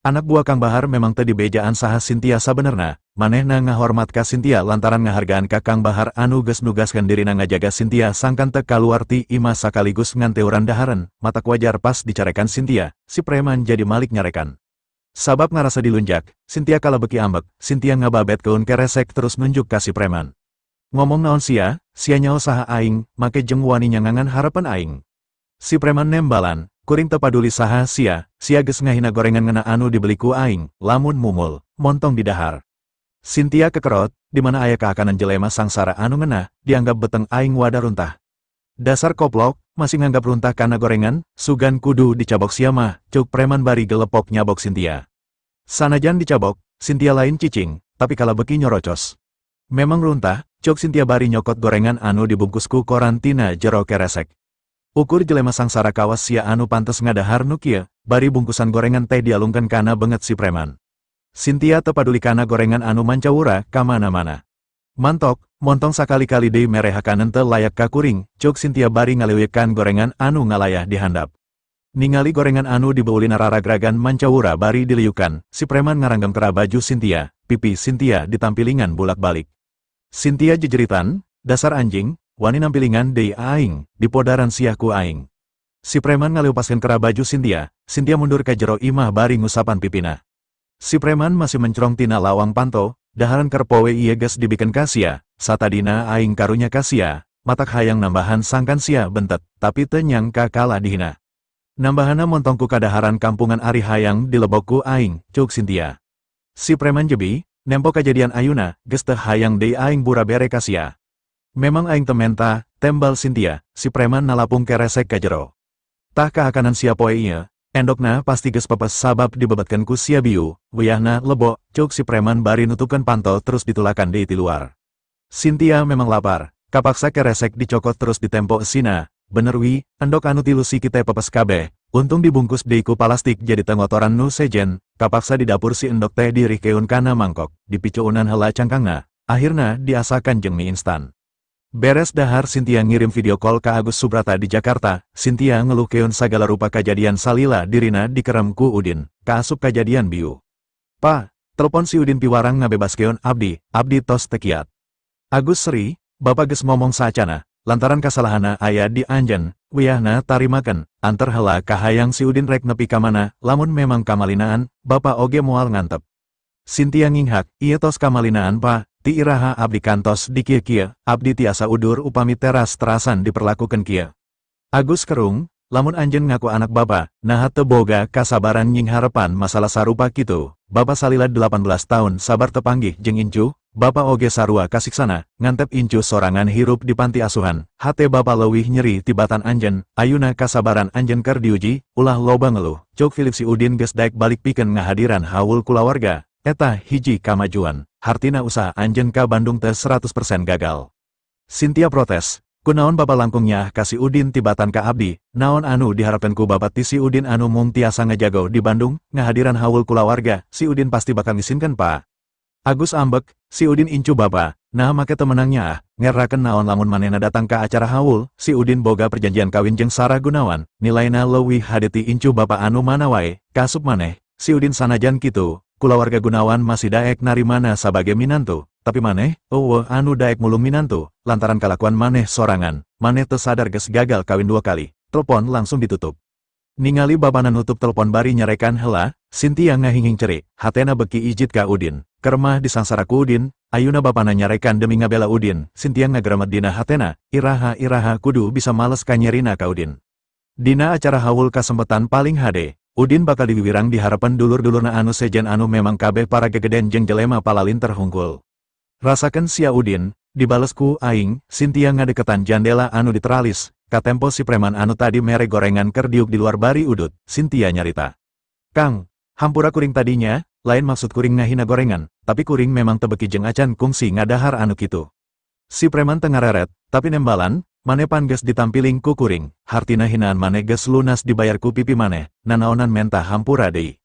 Anak buah Kang Bahar memang teu dibejaan saha Cynthia sabenerna, manehna ngahormat ka Cynthia lantaran ngahargaan ka Kang Bahar anu geus nugaskeun dirina ngajaga Cynthia sangkan teu kaluar ti imah sakaligus nganteuran dahareun, matak wajar pas dicarekan Cynthia, si preman jadi malik nyarekan. Sabab ngarasa dilunjak, Cynthia kalah beki ambek, Cynthia ngababetkeun keresek terus nunjuk ka si preman. Ngomong naon sia, sia nyaho saha aing, make jeung wani nyangangan harapan aing. Si preman nembalan, kuring teu paduli saha sia, sia geus ngahina gorengan ngena anu dibeli ku aing, lamun mumul, montong di dahar. Cynthia kekerot, di mana aya kahakanan jelema sangsara anu ngena, dianggap beteng aing wadah runtah. Dasar koplok, masih nganggap runtah kana gorengan, sugan kudu dicabok sia mah, cuk preman bari gelepok nyabok Cynthia. Sanajan dicabok, Cynthia lain cicing, tapi kalah beki nyorocos. Memang runtah, cuk Cynthia bari nyokot gorengan anu dibungkus ku koran tina jero keresek. Ukur jelema sangsara kawas sia anu pantes ngadahar nu kieu, bari bungkusan gorengan teh dialungkeun kana beungeut si preman. Cynthia teu paduli kana gorengan anu mancawura ka mana-mana. Mantok, montong sakali-kali deui merehakaneun teu layak ka kuring, cuk Cynthia bari ngaleuwiekan gorengan anu ngalayah di handap. Ningali gorengan anu dibeulina raragragan mancawura bari diliukan, si preman ngaranggem kera baju Cynthia, pipi Cynthia ditampilingan bulak-balik. Cynthia jejeritan, dasar anjing, wani nampilingan deui aing, dipodaran siah ku aing. Si preman ngaleupaskeun kera baju Cynthia, Cynthia mundur ka jero imah bari ngusapan pipina. Si preman masih mencrong tina lawang panto, daharan keur poe ieu geus dibikeun ka sia, satadina aing karunya ka sia, matak hayang nambahan sangkan sia bentet, tapi teu nyangka kalah dihina. Nambahana montong ku kadaharan kampungan ari hayang dilebok ku aing, cuk Cynthia. Si preman jebi, nempo kajadian ayuna, geus teu hayang deui aing bura bere ka sia. Memang aing teu menta, tembal Cynthia, si preman nalapung keresek ka jero. Tah kahakanan sia poe ieu, endokna pasti geus pepes sabab dibebetkeun ku sia biu, wayahna lebok, cuk si preman bari nutupkeun panto terus ditulakan deui ti luar. Cynthia memang lapar, kapaksa keresek dicokot terus ditempo esina, bener wi, endok anu tilu siki teh pepes kabeh, untung dibungkus deui ku palastik jadi teu ngotoran nu sejen, kapaksa di dapur si endok teh dirikeun kana mangkok, dipicuunan heula cangkangna, akhirna diasakan jeung mie instan. Beres dahar Cynthia ngirim video call ka Agus Subrata di Jakarta, Cynthia ngeluhkeun sagala rupa kajadian salila dirina dikerem ku Udin, kaasup kajadian biu. Pa, telepon si Udin piwarang ngabebaskeun abdi, abdi tos tekiat. Agus seri, bapak geus ngomong saacana, lantaran kasalahana aya di anjeun, wiyahna tarimakeun, anter heula kahayang si Udin rek nepi ka mana, lamun memang kamalinaan, bapak oge moal ngantep. Cynthia nginghak, ieu tos kamalinaan pa, ti iraha abdi kantos di kieu-kieu, abdi tiasa udur upami teras-terasan diperlakukan kieu. Agus kerung, lamun anjeun ngaku anak bapa, naha teu boga kasabaran nyingharepan masalah sarupa kitu, bapa salila 18 tahun sabar tepanggih jeung incu, bapa oge sarua kasiksana, ngantep incu sorangan hirup di panti asuhan, hate bapa leuwih nyeri tibatan anjeun, ayuna kasabaran anjeun keur diuji, ulah loba ngeluh, cuk Philip si Udin geus daek balik pikeun ngahadiran haul kulawarga, eta hiji kamajuan. Hartina usaha anjeun ka Bandung teh 100% gagal. Cynthia protes, kunaon bapa langkung nyaah ka si Udin tibatan ka abdi, naon anu diharapkeun ku bapa ti si Udin anu mung tiasa ngajago di Bandung, ngahadiran haul kulawarga, si Udin pasti bakal ngisinkeun pa. Agus ambek, si Udin incu bapa, nah make teu meunang nyaah, ngerakeun naon lamun manehna datang ka acara haul, si Udin boga perjanjian kawin jeung Sarah Gunawan, nilaina leuwih hade ti incu bapa anu mana wae, kasup maneh, si Udin sanajan kitu. Kulawarga Gunawan masih daek narimana sabage minantu, tapi maneh, eueuh anu daek mulung minantu, lantaran kalakuan maneh sorangan, maneh teu sadar geus gagal kawin 2 kali, telepon langsung ditutup. Ningali bapana nutup telepon bari nyarekan heula, Cynthia ngahinghing cerik, hatena beki ijit ka Udin, kermah disangsara ku Udin, ayuna bapana nyarekan demi ngabela Udin, Cynthia ngageremet dina hatena, iraha-iraha kudu bisa males kanyerina ka Udin. Dina acara haul kasempetan paling hade, Udin bakal diwiwirang di harapan dulur-dulurna anu sejen anu memang kabeh para gegeden jeung jelema palalinter hungkul. Rasakeun sia Udin, dibales ku aing, Cynthia ngadeketan jandela anu diteralis, katempo si preman anu tadi mere gorengan keur diuk di luar bari udut, Cynthia nyarita. Kang, hampura kuring tadinya, lain maksud kuring ngahina gorengan, tapi kuring memang tebeki jeung acan kungsi ngadahar anu kitu. Si preman teu ngareret, tapi nembalan, maneh pan geus ditampiling ku kuring, hartina hinaan maneh geus lunas dibayar ku pipi maneh, nanaonan menta hampura deui.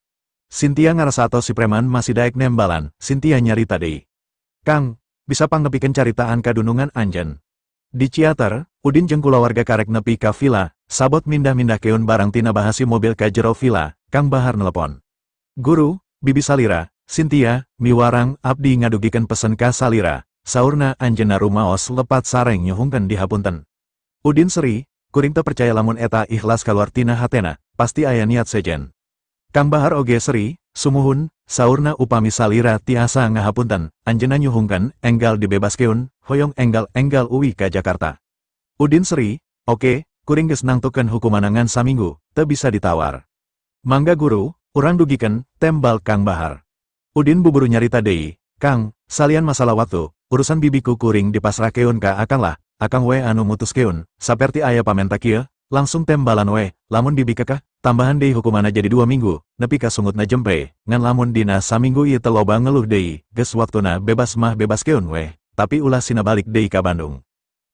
Cynthia ngarasa atos si preman masih daek nembalan, Cynthia nyarita deui. Kang, bisa pangnepikeun caritaan kadunungan anjeun. Di Ciater, Udin jeung kulawarga karek nepi ka villa, sabot mindah-mindahkeun barang tina bahasi mobil ka jero villa, Kang Bahar nelepon. Guru, bibi salira, Cynthia, miwarang abdi ngadugikeun pesen ka salira, saurna anjeunna rumaos lepat sareng nyuhungkeun dihapunten. Udin seri, kuring teu percaya lamun eta ikhlas kaluar tina hatena, pasti aya niat sejen. Kang Bahar oge seri, sumuhun, saurna upami salira tiasa ngahapunten, anjeunna nyuhungkeun enggal dibebaskeun, hoyong enggal-enggal uwi ka Jakarta. Udin seri, oke, kuring geus nangtukeun hukumanna ngan saminggu, teu bisa ditawar. Mangga guru, urang dugikeun, tembal Kang Bahar. Udin buburu nyarita deui, Kang, salian masalah waktu, urusan bibiku kuring dipasrahkeun ka akang lah, akang we anu mutuskeun, saperti aya pamenta kieu, langsung tembalan we, lamun bibi kekeh, tambahan deui hukumanna jadi 2 minggu, nepi ka sungutna jempe, ngan lamun dina saminggu ieu teu loba ngeluh deui, geus waktuna bebas mah bebaskeun we, tapi ulah sina balik deui ka Bandung.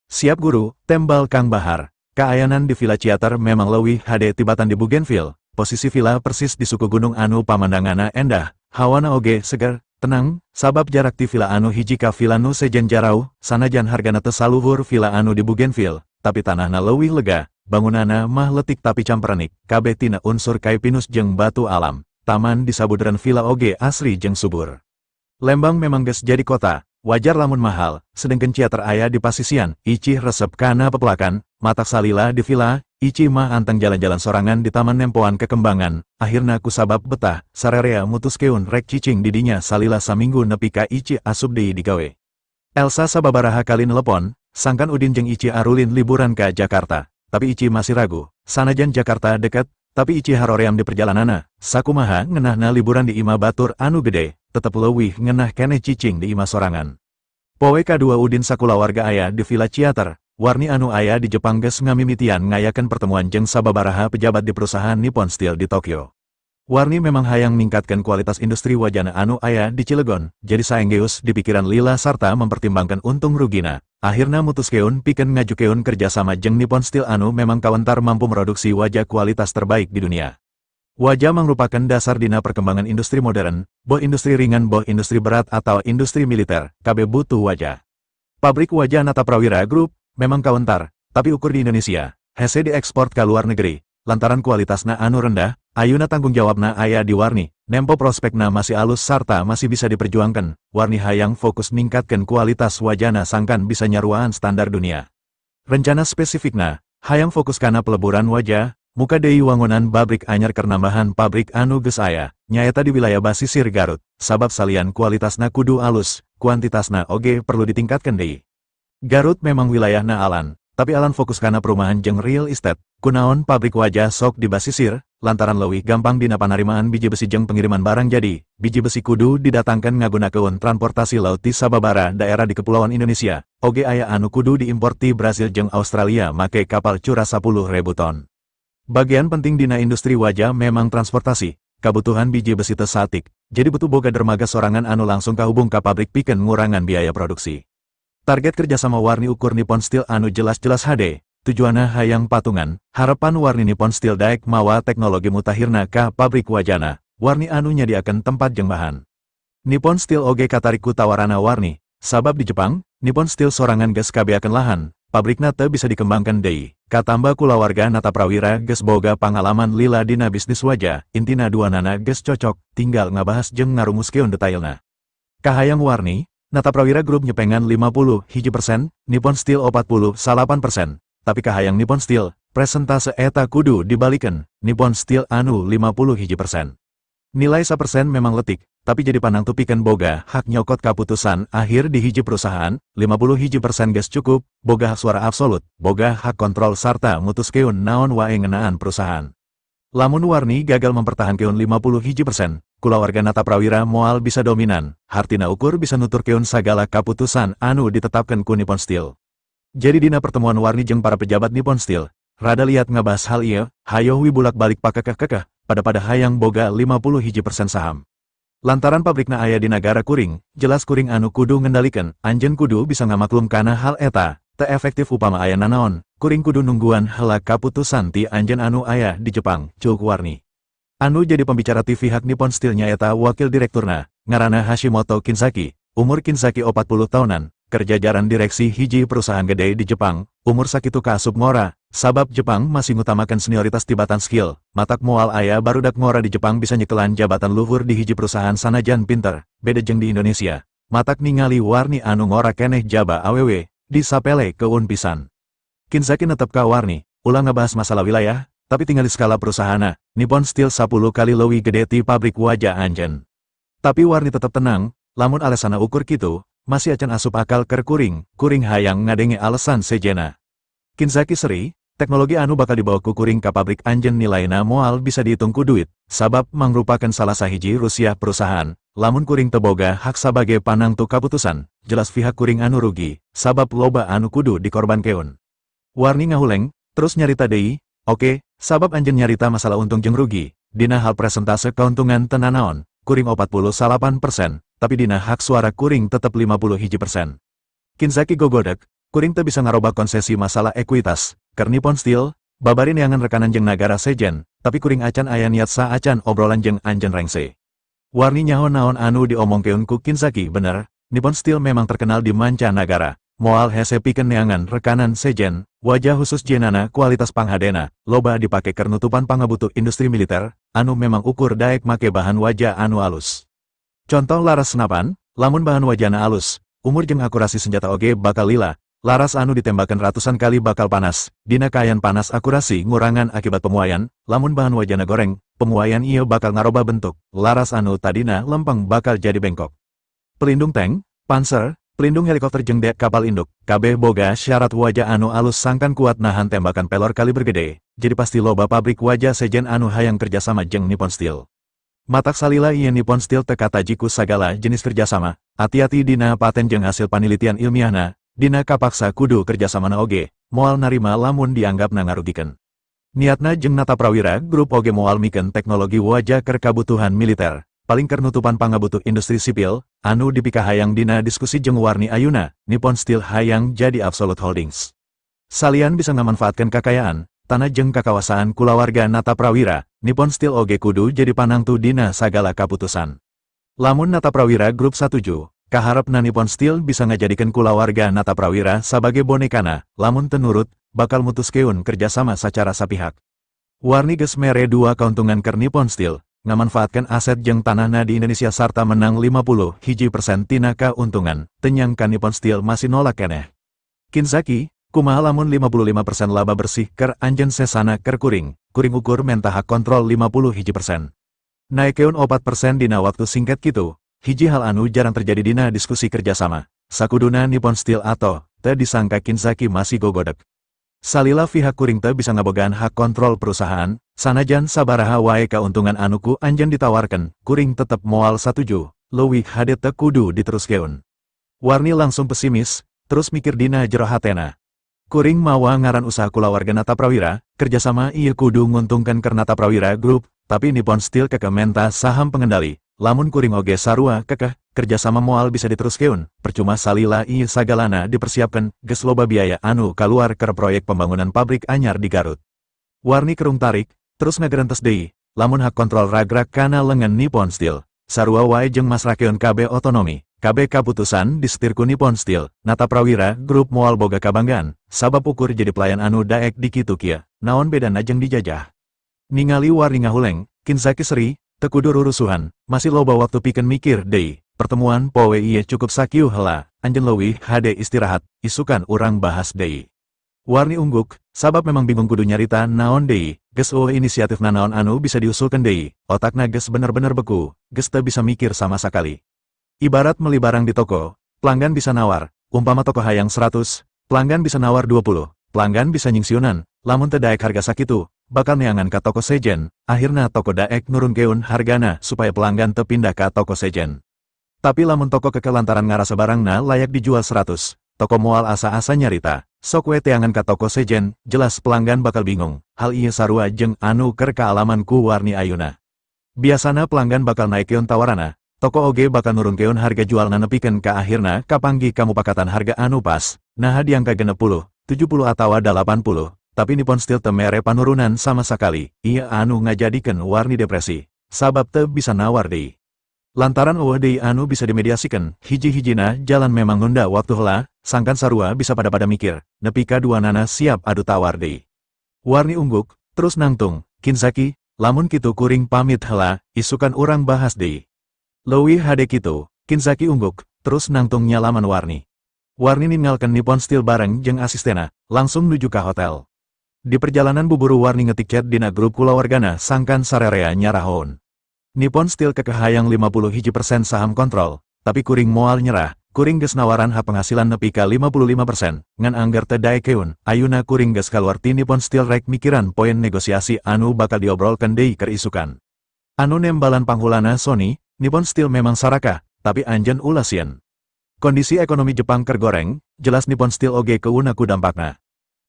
Siap guru, tembal Kang Bahar. Kaayanan di Villa Ciater memang leuwih hade tibatan di Bougainville, posisi villa persis di suku gunung anu pamandanganna endah, hawana oge seger, tenang, sabab jarak ti villa anu hiji ka villa nu sejen jarauh, sanajan hargana teu saluhur villa anu di Bougainville, tapi tanahna leuwih lega, bangunanna mah letik tapi camperenik, kabeh tina unsur kai pinus jeung batu alam, taman di sabuderan villa oge asri jeung subur. Lembang memang geus jadi kota, wajar lamun mahal, sedengkeun Ciater aya di pasisian, Icih resep kana pepelakan, matak salila di villa, Icih mah anteng jalan-jalan sorangan di taman nempoan kekembangan, akhirna kusabab betah, sarerea mutuskeun rek cicing didinya salila saminggu nepi ka Icih asup deui digawe. Elsa sababaraha kali nelepon, sangkan Udin jeung Icih arulin liburan ka Jakarta, tapi Icih masih ragu, sanajan Jakarta deket, tapi Icih haroream di perjalananna, sakumaha ngeunahna liburan di imah batur anu gede, tetep leuwih ngeunah keneh cicing di imah sorangan. Poe kadua Udin sakulawarga aya di Villa Ciater, Warni anu aya di Jepang geus ngamimitian ngayakeun pertemuan jeung sababaraha pejabat di perusahaan Nippon Steel di Tokyo. Warni memang hayang ningkatkeun kualitas industri wajana anu aya di Cilegon, jadi saenggeus dipikiran lila sarta mempertimbangkan untung rugina. Akhirna mutuskeun pikeun ngajukeun kerjasama jeung Nippon Steel anu memang kawentar mampu produksi waja kualitas terbaik di dunia. Waja mangrupakeun dasar dina perkembangan industri modern, boh industri ringan boh industri berat atau industri militer, kabeh butuh waja. Pabrik waja Nata Prawira Group memang kawentar, tapi ukur di Indonesia, hese diekspor ke luar negeri, lantaran kualitasna anu rendah, ayuna tanggung jawabna aya di Warni, nempo prospekna masih alus sarta masih bisa diperjuangkan, Warni hayang fokus ningkatkan kualitas wajana sangkan bisa nyaruaan standar dunia. Rencana spesifikna, hayang fokus kana peleburan wajah, muka deui wangunan pabrik anyar kernambahan pabrik anu geus aya, nyaeta di wilayah basisir Garut, sabab salian kualitasna kudu alus, kuantitasna oge perlu ditingkatkan deui. Garut memang wilayahna alan, tapi alan fokus kana perumahan jeung real estate, kunaon pabrik wajah sok di basisir, lantaran leuwih gampang dina panarimaan biji besi jeung pengiriman barang jadi, biji besi kudu didatangkan ngagunakeun transportasi laut ti sababara daerah di Kepulauan Indonesia, oge aya anu kudu diimpor ti Brasil jeung Australia make kapal curah 10.000 ton. Bagian penting dina industri wajah memang transportasi, kabutuhan biji besi teu satik, jadi butuh boga dermaga sorangan anu langsung kahubung ka pabrik pikeun ngurangan biaya produksi. Target kerjasama Warni ukur Nippon Steel anu jelas-jelas HD, tujuanna hayang patungan, harapan Warni Nippon Steel daek mawa teknologi mutahirna ka pabrik wajana, Warni anu nyadiakeun tempat jeung bahan. Nippon Steel oge katarik ku tawarana Warni, sabab di Jepang, Nippon Steel sorangan geus kabeakeun lahan, pabrikna teu bisa dikembangkan deui. Katamba kulawarga Nata Prawira geus boga pangalaman lila dina bisnis waja, intina duanana geus cocok, tinggal ngabahas jeung ngarumuskeun detailna. Kahayang Warni, Nata Prawira Group nyepengan 51%, Nippon Steel 48%, tapi kahayang Nippon Steel, presentase eta kudu dibalikan, Nippon Steel anu 51%. Nilai 1% memang letik, tapi jadi panangtu pikeun boga hak nyokot kaputusan akhir di hiji perusahaan, 51% geus cukup, boga hak suara absolut, boga hak kontrol sarta mutuskeun naon wae ngeunaan perusahaan. Lamun Warni gagal mempertahankeun 51%, kulawarga Nata Prawira moal bisa dominan, hartina ukur bisa nuturkeun sagala kaputusan anu ditetapkeun ku Nippon Steel. Jadi dina pertemuan Warni jeung para pejabat Nippon Steel, rada liat ngabahas hal ieu, hayoh wi bulak-balik pakekeh-kekeh, pada-pada hayang boga 51% saham. Lantaran pabrikna aya di nagara kuring, jelas kuring anu kudu ngendalikan, anjeun kudu bisa ngamaklum kana hal eta, teu efektif upama aya nanaon, kuring kudu nungguan heula kaputusan ti anjeun anu aya di Jepang, ceuk Warni. Anu jadi pembicara ti pihak Nippon Steel nyaeta wakil direkturna, ngaranna Hashimoto Kinsaki, umur Kinsaki 40 tahunan, Keur jajaran direksi hiji perusahaan gede di Jepang, umur sakitu kaasup ngora, sabab Jepang masih ngutamakan senioritas tibatan skill, matak moal aya barudak ngora di Jepang bisa nyekelan jabatan luhur di hiji perusahaan sanajan pinter, beda jeung di Indonesia. Matak ningali Warni anu ngora keneh jaba awewe, disapelekeun pisan. Kinzaki netep ka Warni, ulah ngebahas masalah wilayah, tapi tinggal di skala perusahaan, Nippon Steel 10 kali leuwih gede ti pabrik waja anjeun. Tapi Warni tetep tenang, lamun alesana ukur kitu, masih acan asup akal keur kuring, kuring hayang ngadenge alasan sejena. Kinzaki seri, teknologi anu bakal dibawa ku kuring ka pabrik anjeun nilaina moal bisa dihitung ku duit, sabab mangrupakeun salah sahiji rusiah perusahaan, lamun kuring teboga hak sabagai panangtu kaputusan, jelas pihak kuring anu rugi, sabab loba anu kudu dikorbankeun. Warni ngahuleng, terus nyarita deui, oke, sabab anjeun nyarita masalah untung jeung rugi, dina hal presentase keuntungan teu nanaon, kuring 48%, tapi dina hak suara kuring tetep 51%. Kinzaki gogodek, kuring teu bisa ngarobah konsesi masalah ekuitas, keur Nippon Steel, babari neangan rekanan jeung nagara sejen, tapi kuring acan aya niat saacan obrolan jeung anjeun rengse. Warni nyaho naon anu diomongkeun ku Kinzaki bener, Nippon Steel memang terkenal di mancanagara, moal hese pikeun neangan rekanan sejen, wajah khusus jenana kualitas panghadena, loba dipake keur nutupan pangabutuh industri militer, anu memang ukur daek make bahan wajah anu alus. Contoh laras senapan, lamun bahan wajana alus, umur jeung akurasi senjata oge bakal lila, laras anu ditembakan ratusan kali bakal panas, dina kaayaan panas akurasi ngurangan akibat pemuaian, lamun bahan wajana goreng, pemuaian ieu bakal ngaroba bentuk, laras anu tadina lempeng bakal jadi bengkok. Pelindung tank, panzer, pelindung helikopter jeung dek kapal induk, kabeh boga syarat wajah anu alus sangkan kuat nahan tembakan pelor kaliber gede, jadi pasti loba pabrik wajah sejen anu hayang kerjasama jeung Nippon Steel. Matak salila ieu Nippon Steel teu kataji ku sagala jenis kerjasama, hati-hati dina paten jeung hasil panelitian ilmiahna, dina kapaksa kudu kerjasamana oge, moal narima lamun dianggap ngarugikeun. Niatna jeung Nata Prawira Group oge moal mikeun teknologi wajah keur kabutuhan militer, paling keur nutupan pangabutuh industri sipil, anu dipikahayang dina diskusi jeung Warni ayuna, Nippon Steel hayang jadi Absolute Holdings. Salian bisa ngamanfaatkeun kakayaan, tanah jeung kakawasaan kulawarga Nata Prawira, Nippon Steel oge kudu jadi panangtu dina sagala kaputusan. Lamun Nata Prawira Group satuju, kaharepna Nippon Steel bisa ngajadikeun kulawarga Nata Prawira sabagai bonekana, lamun teu nurut, bakal mutuskeun kerjasama sacara sapihak. Warni geus mere dua kauntungan keur Nippon Steel, ngamanfaatkeun aset jeung tanahna di Indonesia sarta menang 51% tina kauntungan, teu nyangka Nippon Steel masih nolak keneh. Kinzaki, kumaha lamun 55% laba bersih keur anjeun sesana keur kuring, kuring ukur menta hak kontrol 51%. Naekeun 4% dina waktu singkat kitu, hiji hal anu jarang terjadi dina diskusi kerjasama. Sakuduna Nippon Steel atau teu disangka Kinzaki masih gogodek. Salila pihak kuring teu bisa ngabogaan hak kontrol perusahaan, sanajan sabaraha wae kauntungan anu ku anjeun ditawarkeun, kuring tetep moal satuju, leuwih hade teu kudu diteruskeun. Warni langsung pesimis, terus mikir dina jero hatena. Kuring mawa ngaran usaha kulawarga Nata Prawira, kerjasama ieu kudu nguntungkeun keur Nata Prawira Group, tapi Nippon Steel kekeh menta saham pengendali, lamun kuring oge sarua kekeh, kerjasama moal bisa diteruskeun, percuma salila ieu sagalana dipersiapkeun, geus loba biaya anu kaluar keur proyek pembangunan pabrik anyar di Garut. Warni kerung tarik, terus ngagerentes deui, lamun hak kontrol ragrak kana lengan Nippon Steel, sarua wae jeung masrakeun kabeh otonomi. Kabeh kaputusan disetir ku Nippon Steel, Nata Prawira Group moal boga kabanggaan, sabab ukur jadi pelayan anu daek dikitu kieu, naon bedana jeung dijajah. Ningali Warni ngahuleng, Kinzaki seri, teu kudu rurusuhan, masih loba waktu pikeun mikir deui. Pertemuan poe ieu cukup sakieu heula, anjeun leuwih hade istirahat, isukan urang bahas deui. Warni ungguk, sabab memang bingung kudu nyarita naon deui, geus eueuh inisiatif nanaon anu bisa diusulkeun deui, otakna geus bener-bener beku, geus teu bisa mikir sama sakali. Ibarat meli barang di toko, pelanggan bisa nawar, umpama toko hayang 100, pelanggan bisa nawar 20, pelanggan bisa nyingsiunan, lamun teu daek harga sakitu, bakal neangan ka toko sejen, akhirna toko daek nurunkeun hargana supaya pelanggan teu pindah ka toko sejen. Tapi lamun toko kekeh lantaran ngarasa barangna layak dijual 100, toko moal asa-asa nyarita, sok we teangan ka toko sejen, jelas pelanggan bakal bingung, hal ieu sarua jeung anu keur kaalaman ku Warni ayuna. Biasana pelanggan bakal naikeun tawarana, toko oge bakal nurunkeun harga jualna nepikeun ka akhirna kapanggih kamupakatan harga anu pas, naha di angka 60, 70 atawa 80, tapi Nippon Steel teu mere panurunan sama sakali, ieu anu ngajadikeun Warni depresi, sabab teu bisa nawar deui. Lantaran eueuh deui anu bisa dimediasikeun, hiji-hijina jalan memang nunda waktu heula, sangkan sarua bisa pada-pada mikir, nepi ka duanana siap adu tawar deui. Warni ungguk, terus nangtung, Kinzaki, lamun kitu kuring pamit heula, isukan urang bahas deui. Leuwih hade kitu, Kinzaki ungguk, terus nangtung nyalaman Warni. Warni ninggalkeun Nippon Steel bareng jeung asistena, langsung nuju ka hotel. Di perjalanan buburu Warni ngetik chat dina grup kulawargana sangkan sarerea nyarahoun. Nippon Steel kekehayang 51% saham kontrol, tapi kuring moal nyerah, kuring geus nawaran hak penghasilan nepi ka 55%, ngan angger teu daekeun, ayuna kuring geus kaluar ti Nippon Steel rek mikiran poin negosiasi anu bakal diobrolkeun deui keur isukan. Anu nembalan panghulana Sony, Nippon Steel memang sarakah, tapi anjeun ulah sieun. Kondisi ekonomi Jepang keur goreng, jelas Nippon Steel oge keuna ku dampakna.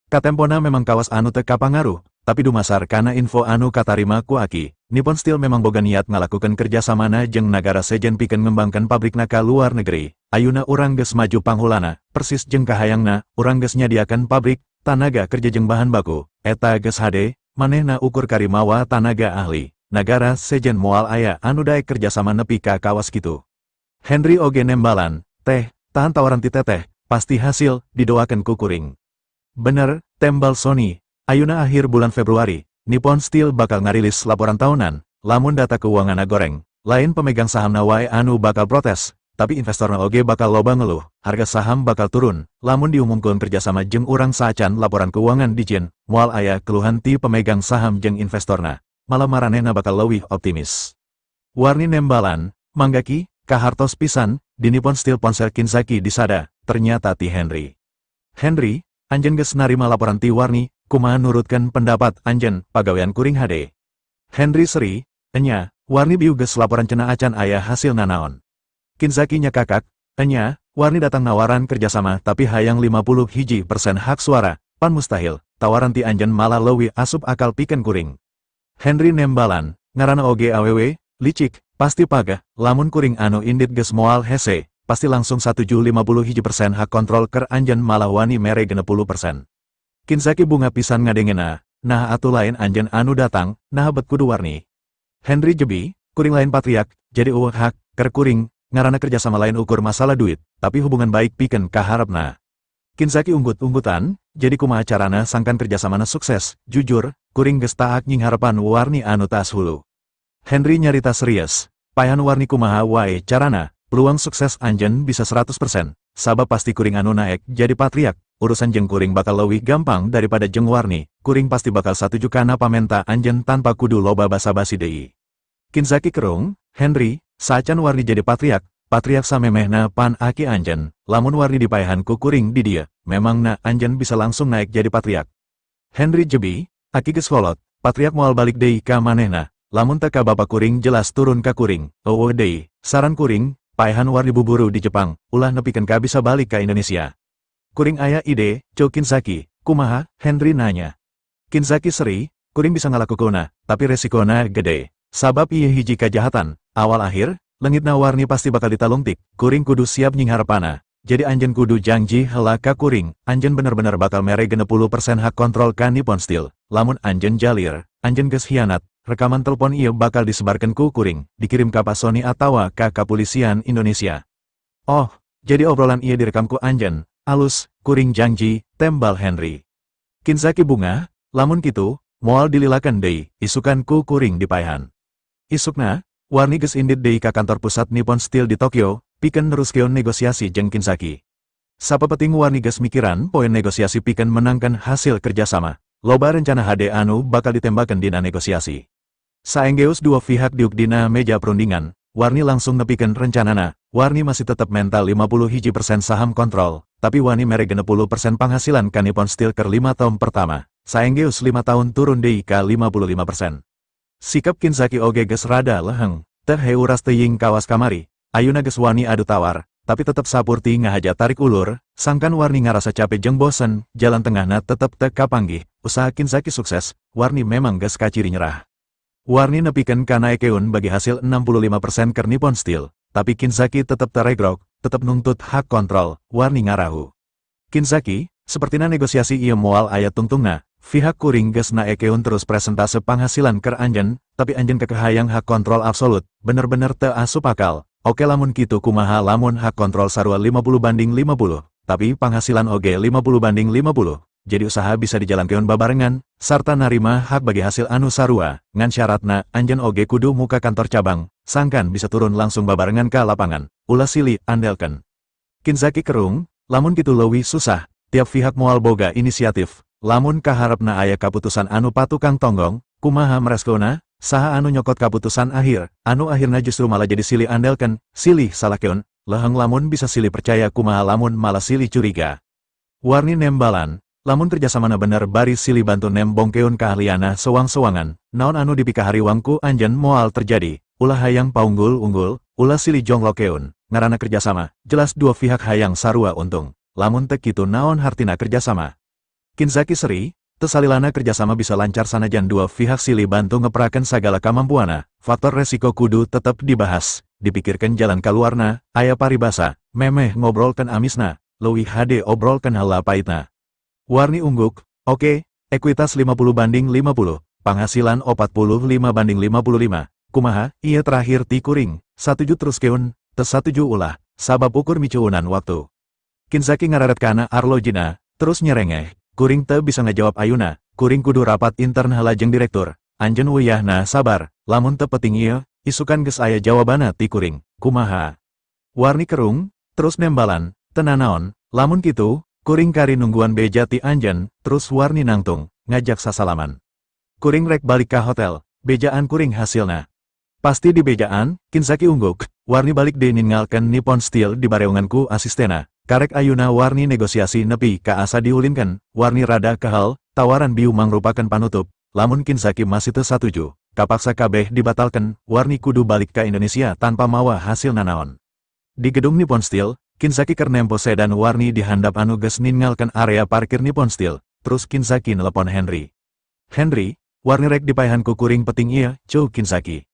Katempona memang kawas anu teu kapangaruh, tapi dumasar kana info anu katarima ku Aki, Nippon Steel memang boga niat ngalakukeun kerjasamana jeung nagara sejen pikeun ngembangkeun pabrikna ka luar negeri. Ayuna urang geus maju panghulana, persis jeung kahayangna, urang geus nyadiakeun pabrik, tanaga kerja jeung bahan baku, eta geus hade, manehna ukur karimawa tanaga ahli, nagara sejen moal aya anu daek kerjasama nepi ka kawas kitu. Henry oge nembalan, teh, tahan tawaran ti teteh, pasti hasil, didoakan ku kuring. Bener, tembal Sony, ayuna akhir bulan Februari, Nippon Steel bakal ngarilis laporan tahunan, lamun data keuanganna goreng, lain pemegang sahamna wae anu bakal protes, tapi investorna oge bakal loba ngeluh, harga saham bakal turun, lamun diumumkeun kerjasama jeung urang saacan laporan keuangan dijieun, moal aya keluhan ti pemegang saham jeung investorna, malah maranehna bakal leuwih optimis. Warni nembalan, manggaki, kahartos pisan, di Nippon Steel ponsel Kinzaki disada, ternyata ti Henry. Henry, anjeun geus narima laporan ti Warni, kumaha nurutkeun pendapat anjeun, pagawean kuring hade. Henry seri, enya, Warni bieu geus laporan cenah acan aya hasil nanaon. Kinzaki nyakakak, enya, Warni datang nawaran kerjasama tapi hayang 51% hak suara, pan mustahil, tawaran ti anjeun malah leuwih asup akal pikeun kuring. Henry nembalan, ngaranna oge awewe, licik, pasti pagah, lamun kuring anu indit geus moal hese, pasti langsung satuju 51% hak kontrol ker anjeun malah wani mere 60%. Kinzaki bunga pisan ngadengena, nah atuh lain anjeun anu datang, nah bet kudu Warni. Henry jebi, kuring lain patriak, jadi eueuh hak, ker kuring, ngaranna kerjasama lain ukur masalah duit, tapi hubungan baik pikeun kaharepna. Kinzaki unggut-unggutan, jadi kumaha carana sangkan kerjasamana sukses, jujur, kuring geus taak nyingharepan Warni anu taas hulu. Henry nyarita serius, paehan Warni kumaha wae carana, peluang sukses anjeun bisa 100%, sabab pasti kuring anu naek jadi patriak, urusan jeung kuring bakal leuwih gampang daripada jeung Warni, kuring pasti bakal satuju kana pamenta anjeun tanpa kudu loba basa-basi deui. Kinzaki kerung, Henry, saacan Warni jadi patriak, patriak samemehna pan aki anjeun, lamun Warni dipaehan ku kuring di dieu, memangna anjeun bisa langsung naik jadi patriak. Henry jebi, aki geus kolot, patriak moal balik deui ka manehna. Lamun teu ka bapa kuring jelas turun ka kuring, eueuh deui, saran kuring, paehan Warni buburu di Jepang, ulah nepikeun ka bisa balik ka Indonesia. Kuring aya ide, Cho Kinzaki, kumaha, Henry nanya. Kinzaki seri, kuring bisa ngalakukeunna, tapi resikona gede. Sabab ieu hiji kajahatan, awal akhir, leungitna Warni pasti bakal ditalungtik, kuring kudu siap nyingharepana. Jadi anjeun kudu janji heula ka kuring, anjeun bener-bener bakal mere 60% hak kontrol ka Nippon Steel, lamun anjeun jalir, anjeun geus hianat. Rekaman telepon ieu bakal disebarkan ku kuring, dikirim ka Pak Sony atawa ka Kepolisian Indonesia. Oh, jadi obrolan ieu direkam ku anjeun, alus, kuring janji, tembal Henry. Kinzaki bunga, lamun kitu, moal dililakan deui, isukan ku kuring dipaehan. Isukna, Warni geus indit deui ka kantor pusat Nippon Steel di Tokyo, pikeun neruskeun negosiasi jeung Kinzaki. Sapepeting Warni geus mikiran poin negosiasi pikeun menangkan hasil kerjasama, loba rencana hade anu bakal ditembakan dina negosiasi. Saenggeus dua pihak diuk dina meja perundingan, Warni langsung nepikeun rencanana, Warni masih tetep mental 51% saham kontrol, tapi wani mere 60% penghasilan ka Nippon Steel keur 5 tahun pertama, saenggeus 5 tahun turun deui ka 55%. Sikap Kinzaki oge geus rada leheng, teh heuras teuing kawas kamari, ayuna geus wani adu tawar, tapi tetep sapurti ngahaja tarik ulur, sangkan Warni ngarasa capek jeung bosen, jalan tengahna tetep teu kapanggih, usaha Kinzaki sukses, Warni memang geus kaciri nyerah. Warni nepikeun ka naekeun bagi hasil 65% keur Nippon Steel, tapi Kinzaki tetep teregrok, tetep nungtut hak kontrol, Warni ngarahu. Kinzaki, sepertina negosiasi ieu moal aya tungtungna, Pihak kuring geus naekeun terus presentase panghasilan keur anjeun, tapi anjeun kekeh hayang hak kontrol absolut, bener-bener teu asup akal. Oke lamun kitu kumaha lamun hak kontrol sarua 50-50, tapi panghasilan oge 50-50, jadi usaha bisa dijalankeun babarengan, sarta narima hak bagi hasil anu sarua, ngan syaratna anjeun oge kudu muka kantor cabang, sangkan bisa turun langsung babarengan ka lapangan, ulah silih andelkeun. Kinzaki kerung, lamun kitu leuwih susah, tiap pihak moal boga inisiatif, lamun kaharepna aya kaputusan anu patukang tonggong, kumaha mereskona, saha anu nyokot kaputusan akhir, anu akhirna justru malah jadi silih andelkeun, silih salahkeun, leheng lamun bisa silih percaya kumaha lamun malah silih curiga. Warni nembalan, lamun kerjasamana bener bari silih bantu nembongkeun keahliana sewang-sewangan, naon anu dipikahariwang ku anjeun moal terjadi, ulah hayang paunggul-unggul, ulah silih jonglokeun, ngaranna kerjasama, jelas dua pihak hayang sarua untung, lamun teu kitu naon hartina kerjasama. Kinzaki seri, tesalilana kerjasama bisa lancar sanajan dua pihak silih bantu ngeperakeun sagala kamampuana, faktor resiko kudu tetep dibahas, dipikirkan jalan kaluarna, aya paribasa, memeh ngobrolkeun amisna, leuwih hade obrolkeun heula paitna. Warni ungguk, oke, ekuitas 50-50, panghasilan 45-55, kumaha, ieu terakhir ti kuring, satuju teruskeun, teu satuju ulah, sabab ukur micuunan waktu. Kinzaki ngararet kana arlojina, terus nyerengeh. Kuring teu bisa ngajawab ayuna, kuring kudu rapat intern heula jeung direktur, anjeun wayahna sabar, lamun teu penting ieu, isukan geus aya jawabana ti kuring, kumaha. Warni kerung, terus nembalan, teu nanaon, lamun kitu, kuring kari nungguan beja ti anjeun, terus warni nangtung, ngajak sasalaman. Kuring rek balik ka hotel, bejaan kuring hasilna. Pasti di bejaan, Kinzaki ungguk, warni balik deui ninggalkeun Nippon Steel di bareungan ku asistena. Karek ayuna warni negosiasi nepi ka asa diulinkan, warni rada kehel, tawaran biu mangrupakeun panutup, lamun Kinzaki masih teu satuju, kapaksa kabeh dibatalkan, warni kudu balik ka Indonesia tanpa mawa hasil nanaon. Di gedung Nippon Steel, Kinzaki keur nempo sedan warni di handap anu geus ninggalkeun area parkir Nippon Steel, terus Kinzaki nelepon Henry. Henry, warni rek dipaehan ku kuring penting ieu, cu Kinzaki.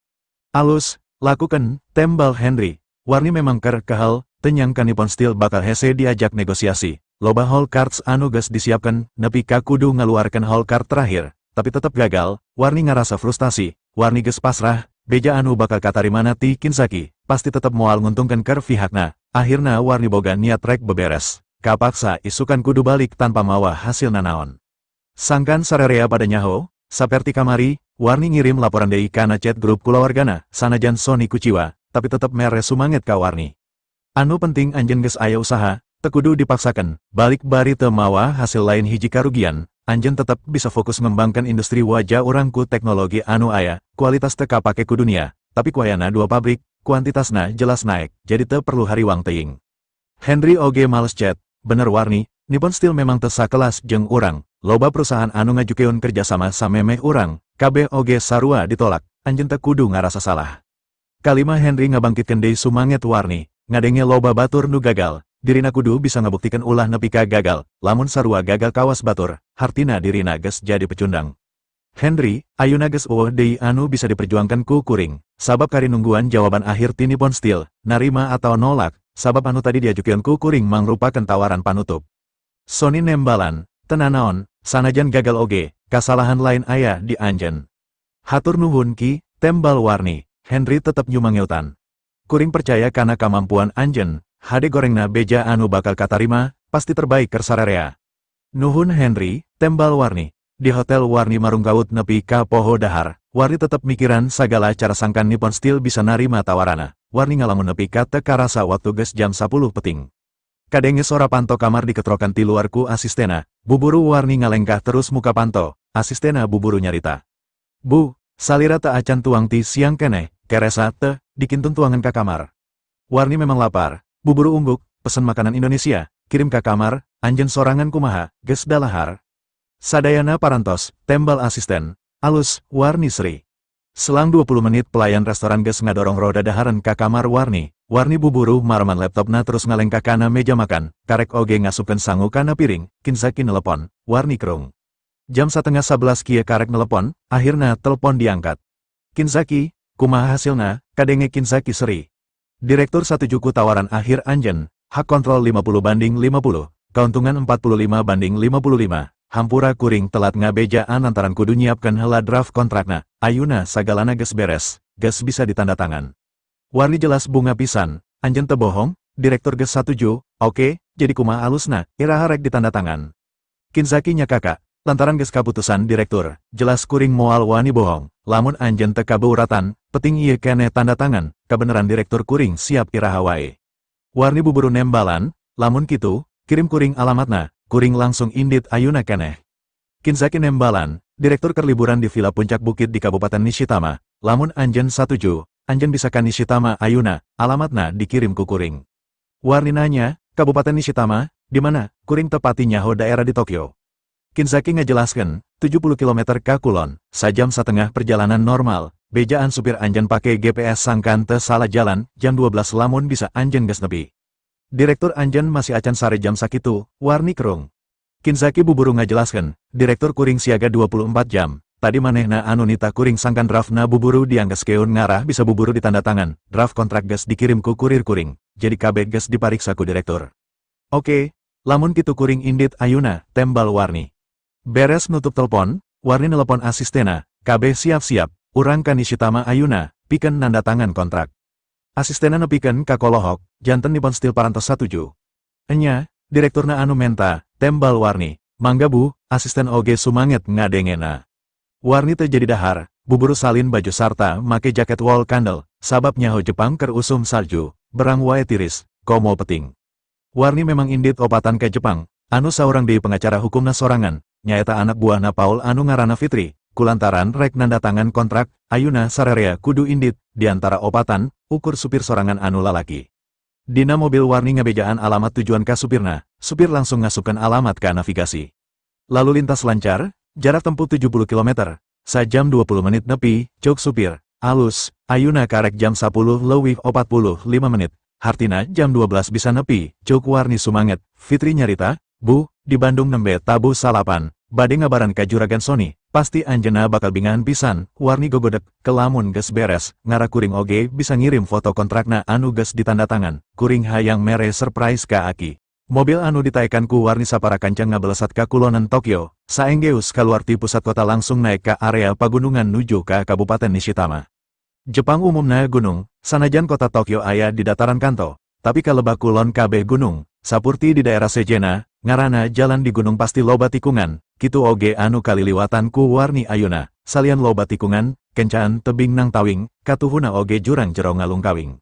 Alus, lakukan, tembal Henry. Warni memang keur kehel, tenyangka Nippon Steel bakal hese diajak negosiasi. Loba hole cards anu geus disiapkan, nepi ka kudu ngaluarkeun hole card terakhir, tapi tetep gagal, warni ngarasa frustasi, warni geus pasrah, beja anu bakal katarimana ti Kinzaki, pasti tetep moal nguntungkeun keur pihakna, akhirna warni boga niat rek beberes, kapaksa isukan kudu balik tanpa mawa hasil nanaon. Sangkan sarerea pada nyaho, saperti kamari, warni ngirim laporan deui kana chat grup kulawargana, sanajan Sony kuciwa, tapi tetep mere sumanget ka warni. Anu penting anjeun geus aya usaha, teu kudu dipaksakan, balik bari teu mawa hasil lain hiji karugian, anjeun tetep bisa fokus ngembangkan industri waja urang ku teknologi anu aya, kualitas teu kapake ku dunia, tapi kuayana dua pabrik, kuantitasna jelas naik, jadi teu perlu hariwang teuing. Henry oge males chat, bener warni, Nippon Steel memang teu sakelas jeung urang, loba perusahaan anu ngajukeun kerjasama samemeh urang, kabeh oge sarua ditolak, anjeun teu kudu ngarasa salah. Kalima Henry ngabangkitkeun deui sumanget warni. Ngadenge loba batur nu gagal, dirina kudu bisa ngabuktikan ulah nepi ka gagal, lamun sarua gagal kawas batur, hartina dirina geus jadi pecundang. Henry, ayuna geus eueuh deui anu bisa diperjuangkan ku kuring, sabab kari nungguan jawaban akhir ti Nippon Steel, narima atau nolak, sabab anu tadi diajukeun ku kuring mangrupakeun tawaran panutup. Sony nembalan, teu nanaon, sanajan gagal oge, kasalahan lain aya di anjeun. Hatur nuhun ki, tembal warni, Henry tetep nyumangeutan. Kuring percaya kana kamampuan anjeun, hade gorengna beja anu bakal katarima, pasti terbaik keur sararea. Nuhun Henry, tembal warni. Di hotel warni marunggaut nepi ka poho dahar, warni tetep mikiran sagala cara sangkan Nippon Steel bisa narima tawarana. Warni ngalamun nepi ka teu karasa waktu geus jam 10 peting. Kadenge sora panto kamar diketrokan ti luar ku asistena, buburu warni ngalengkah terus muka panto, asistena buburu nyarita. Bu, salira teu acan tuang ti siang keneh, keresa teu, dikintun tuangan ka kamar. Warni memang lapar, buburu ungguk, pesen makanan Indonesia, kirim ka kamar, anjeun sorangan kumaha, geus dalahar. Sadayana parantos, tembal asisten, alus, warni seri. Selang 20 menit pelayan restoran geus ngadorong roda daharan ka kamar warni, warni buburu marman laptopna terus ngalengkah kana meja makan, karek oge ngasupkeun sangu kana piring, Kinzaki nelepon, warni kerung. Jam 10:30 kieu karek nelepon, akhirna telepon diangkat. Kinzaki, kumaha hasilna, kadenge Kinzaki seri. Direktur satuju ku tawaran akhir anjeun, hak kontrol 50-50, keuntungan 45-55, Hampura kuring telat ngabejaan lantaran kudu nyiapkeun heula draft kontrakna, ayuna sagalana geus beres, geus bisa ditandatangan. Warni jelas bunga pisan, anjeun teu bohong, direktur geus satuju, oke, jadi kumaha alusna, iraha rek ditandatangan. Kinzaki nyakaka, lantaran geus kaputusan direktur, jelas kuring moal wani bohong, lamun anjeun teu kabeuratan, peting ieu keneh tanda tangan, kabeneran direktur kuring siap iraha wae. Warni buburu nembalan, lamun kitu, kirim kuring alamatna, kuring langsung indit ayuna keneh. Kinzaki nembalan, direktur keur liburan di villa puncak bukit di Kabupaten Nishitama, lamun anjeun satuju, anjeun bisa ka Nishitama ayuna, alamatna dikirim ku kuring. Warni nanya, Kabupaten Nishitama, di mana? Kuring tepati nyaho daerah di Tokyo. Kinzaki ngajelaskeun, 70 km ka kulon, sajam satengah perjalanan normal, bejaan supir anjeun pake GPS sangkan teu salah jalan, jam 12 lamun bisa anjeun geus nepi. Direktur anjeun masih acan sare jam sakitu, Warni kerung. Kinzaki buburu ngajelaskeun, direktur kuring siaga 24 jam, tadi manehna anu nita kuring sangkan draftna buburu dianggeskeun ngarah bisa buburu ditanda tangan, draft kontrak geus dikirim ku kurir kuring, jadi kabeh geus dipariksa ku direktur. Oke, lamun kitu kuring indit ayuna, tembal Warni. Beres nutup telepon, Warni nelepon asistena, kabeh siap-siap, urang ka Nishitama ayuna, pikeun nanda tangan kontrak. Asistena nepikeun ka kolohok, janten Nippon Steel parantos satuju. Enya, direkturna anu menta, tembal Warni, mangga bu, asisten oge sumanget ngadengena. Warni teu jadi dahar, buburu salin baju sarta make jaket wol kandel, sabab nyaho Jepang keur usum salju, berang wae tiris, komo peting. Warni memang indit opatan ke Jepang, anu saurang deui pengacara hukumna sorangan, nyaeta anak buahna Paul anu ngaranna Fitri, kulantaran rek nanda tangan kontrak, ayuna sararea kudu indit, diantara opatan, ukur supir sorangan anu lalaki. Dina mobil Warni ngabejaan alamat tujuan ka supirna, supir langsung ngasupkeun alamat ka navigasi. Lalu lintas lancar, jarak tempuh 70 km, sajam 20 menit nepi, cuk supir, alus, ayuna karek jam 10:45, hartina jam 12 bisa nepi, cuk Warni sumanget. Fitri nyarita, bu, di Bandung nembe tabuh salapan, bade ngabaran ka Juragan Sony, pasti anjeunna bakal bingahan pisan. Warni gogodek, kelamun geus beres, ngara kuring oge bisa ngirim foto kontrakna anu geus ditanda tangan, kuring hayang mere surprise ka aki. Mobil anu ditaekan ku Warni sapara kanca ngabelesat ka kulonan Tokyo, saenggeus kaluar ti pusat kota langsung naik ka area pagunungan nuju ka Kabupaten Nishitama. Jepang umumna gunung, sanajan kota Tokyo aya di dataran Kanto, tapi kalebah kulon kabeh gunung, sapurti di daerah Sejena, ngarana jalan di gunung pasti loba tikungan, kitu oge anu kaliliwatan ku Warni ayuna, salian loba tikungan, kencaan tebing nang tawing, katuhuna oge jurang jero ngalungkawing.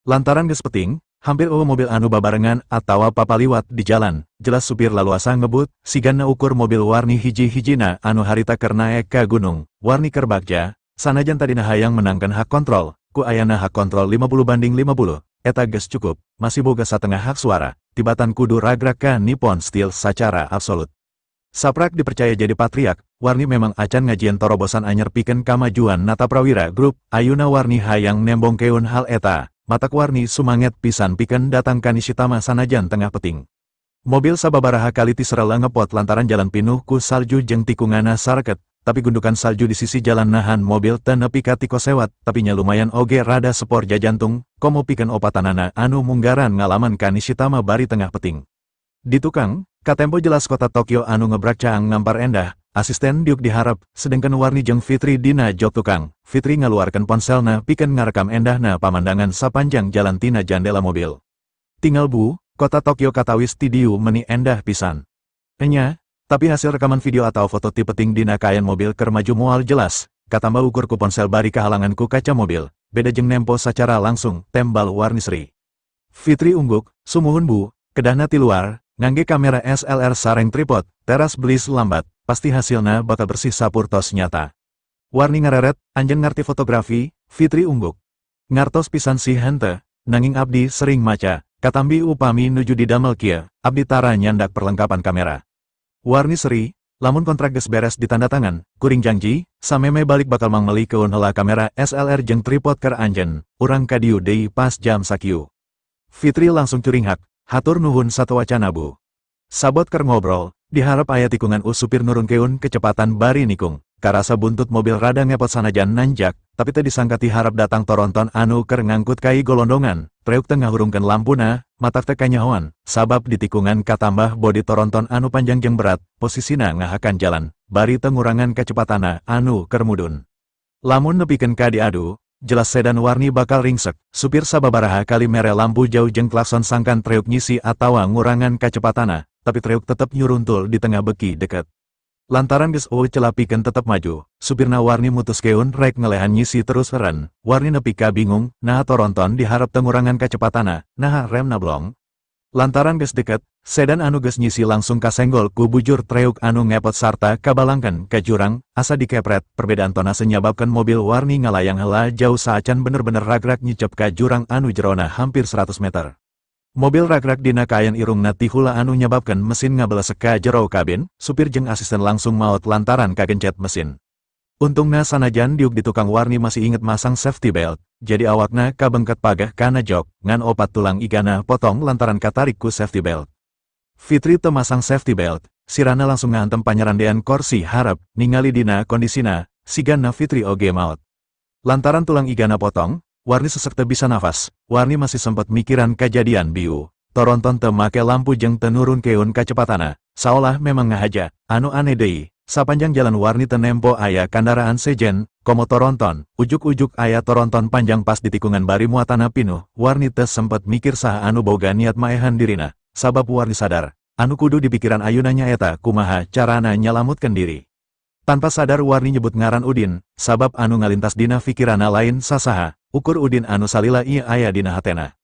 Lantaran geus peting, hampir eueuh mobil anu babarengan atawa papaliwat di jalan, jelas supir laluasa ngebut, sigana ukur mobil Warni hiji-hijina anu harita keur naek ka gunung, Warni keur bagja, sanajan tadina hayang menangkan hak kontrol, ku ayana hak kontrol 50-50, eta geus cukup, masih boga satengah hak suara, tibatan kudu ragrak ka Nippon Steel sacara absolut. Saprak dipercaya jadi patriak, Warni memang acan ngajieun torobosan anyar pikeun kamajuan Nata Prawira Group, ayuna Warni hayang nembongkeun hal eta, matak Warni sumanget pisan pikeun datang ka Nishitama sanajan tengah peting. Mobil sababaraha kali tiserela ngepot lantaran jalan pinuh ku salju jeung tikungana sareket, tapi gundukan salju di sisi jalan nahan mobil teu nepi ka tikosewat, tapi nya lumayan oge rada sepor jajantung, komo pikeun opatanana anu munggaran ngalaman ka Nishitama bari tengah peting. Di tukang, katempo jelas kota Tokyo anu ngebrak caang ngampar endah, asisten diuk diharap, sedengkeun Warni jeung Fitri dina jok tukang, Fitri ngaluarkeun ponselna pikeun ngarekam endahna pamandangan sapanjang jalan tina jandela mobil. Tinggal bu, kota Tokyo katawis ti dieu meni endah pisan. Enya, tapi hasil rekaman video atau foto ti peting dina kaayaan mobil keur maju moal jelas, katamba ukur ku ponsel bari kahalangan ku kaca mobil, beda jeung nempo sacara langsung, tembal Warni seri. Fitri ungguk, sumuhun bu, kedahna ti luar, ngangge kamera SLR sareng tripod, teras belis lambat, pasti hasilna bakal bersih sapurtos nyata. Warni ngareret, anjeun ngarti fotografi, Fitri ungguk. Ngartos pisan sih henteu, nanging abdi sering maca, katambi upami nuju didamel kieu, abdi tara nyandak perlengkapan kamera. Warni seri, lamun kontrak geus beres ditanda tangan, kuring janji, sameme balik bakal mangmelikeun heula kamera SLR jeung tripod keur anjeun, urang ka dieu deui pas jam sakieu. Fitri langsung curinghak, hatur nuhun satewacana bu. Sabot keur ngobrol, diharap aya tikungan supir nurunkeun kecepatan bari nikung, karasa buntut mobil rada ngepot sanajan nanjak, tapi teu disangka ti harap datang toronton anu keur ngangkut kai golondongan, treuk teu ngahurungkeun lampuna, matak teu kanyahoan, sabab di tikungan katambah bodi toronton anu panjang jeung berat, posisina ngahakan jalan, bari teu ngurangan kacepatana anu keur mudun. Lamun nepikeun ka diadu, jelas sedan Warni bakal ringsek, supir sababaraha kali mere lampu jauh jeung klakson sangkan treuk nyisi atawa ngurangan kacepatana, tapi treuk tetep nyuruntul di tengah beki deket. Lantaran geus eueuh celah pikeun tetep maju, supirna Warni mutuskeun rek ngelehan nyisi terus eren, Warni nepi ka bingung, naha toronton diharap teu ngurangan kacepatana, naha remna blong. Lantaran geus deket, sedan anu geus nyisi langsung kasenggol ku bujur treuk anu ngepot sarta kabalangkeun ka jurang, asa dikepret, perbedaan tonase nyababkeun mobil Warni ngalayang heula jauh saacan bener-bener ragrak nyicep ka jurang anu jerona hampir 100 meter. Mobil ragrak dina kaayan irungna tihula anu nyababkeun mesin ngabelesek ka jero kabin, supir jeung asisten langsung maot lantaran kagencet mesin. Untungna sanajan diuk di tukang Warni masih inget masang safety belt, jadi awakna kabengket pageh kana jok, ngan opat tulang igana potong lantaran katarik ku safety belt. Fitri teu masang safety belt, sirana langsung ngahantem panyarandean korsi harap, ningali dina kondisina, sigana Fitri oge maot. Lantaran tulang igana potong, Warni sesek teu bisa nafas, Warni masih sempat mikiran kajadian biu. Toronton teu make lampu jeung teu nurunkeun kacepatana, saolah memang ngahaja, anu aneh deui. Sapanjang jalan Warni teu nempo aya kandaraan sejen, komo toronton, ujuk-ujuk aya toronton panjang pas di tikungan bari muatana pinuh, Warni teu sempet mikir saha anu boga niat maehan dirina, sabab Warni sadar, anu kudu dipikiran ayuna nyaeta kumaha carana nyalamutkeun diri. Tanpa sadar Warni nyebut ngaran Udin, sabab anu ngalintas dina fikirana lain sasaha, ukur Udin anu salila ieu aya dina hatena.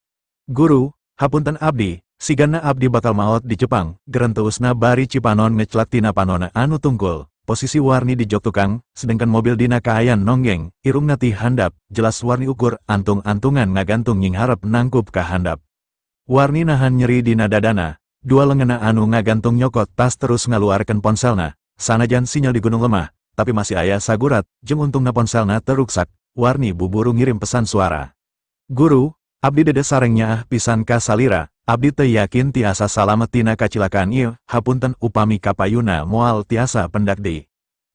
Guru, hapunten abdi, sigana abdi bakal maot di Jepang, gerenteusna bari cipanon ngeclak tina panona anu tungkul, posisi Warni di jok tukang, sedangkan mobil dina kaayan nonggeng, irungna ti handap, jelas Warni ukur antung-antungan ngagantung nyingharep nangkup ka handap. Warni nahan nyeri dina dadana, dua lengena anu ngagantung nyokot tas terus ngaluarkeun ponselna, sanajan sinyal di gunung lemah, tapi masih aya sagurat, jeung untungna ponselna teruksak. Warni buburu ngirim pesan suara. Guru, abdi dede sareng nyaah pisan ka salira, abdi teu yakin tiasa salamet tina kacilakaan ieu, hapunten upami kapayuna moal tiasa pendak deui.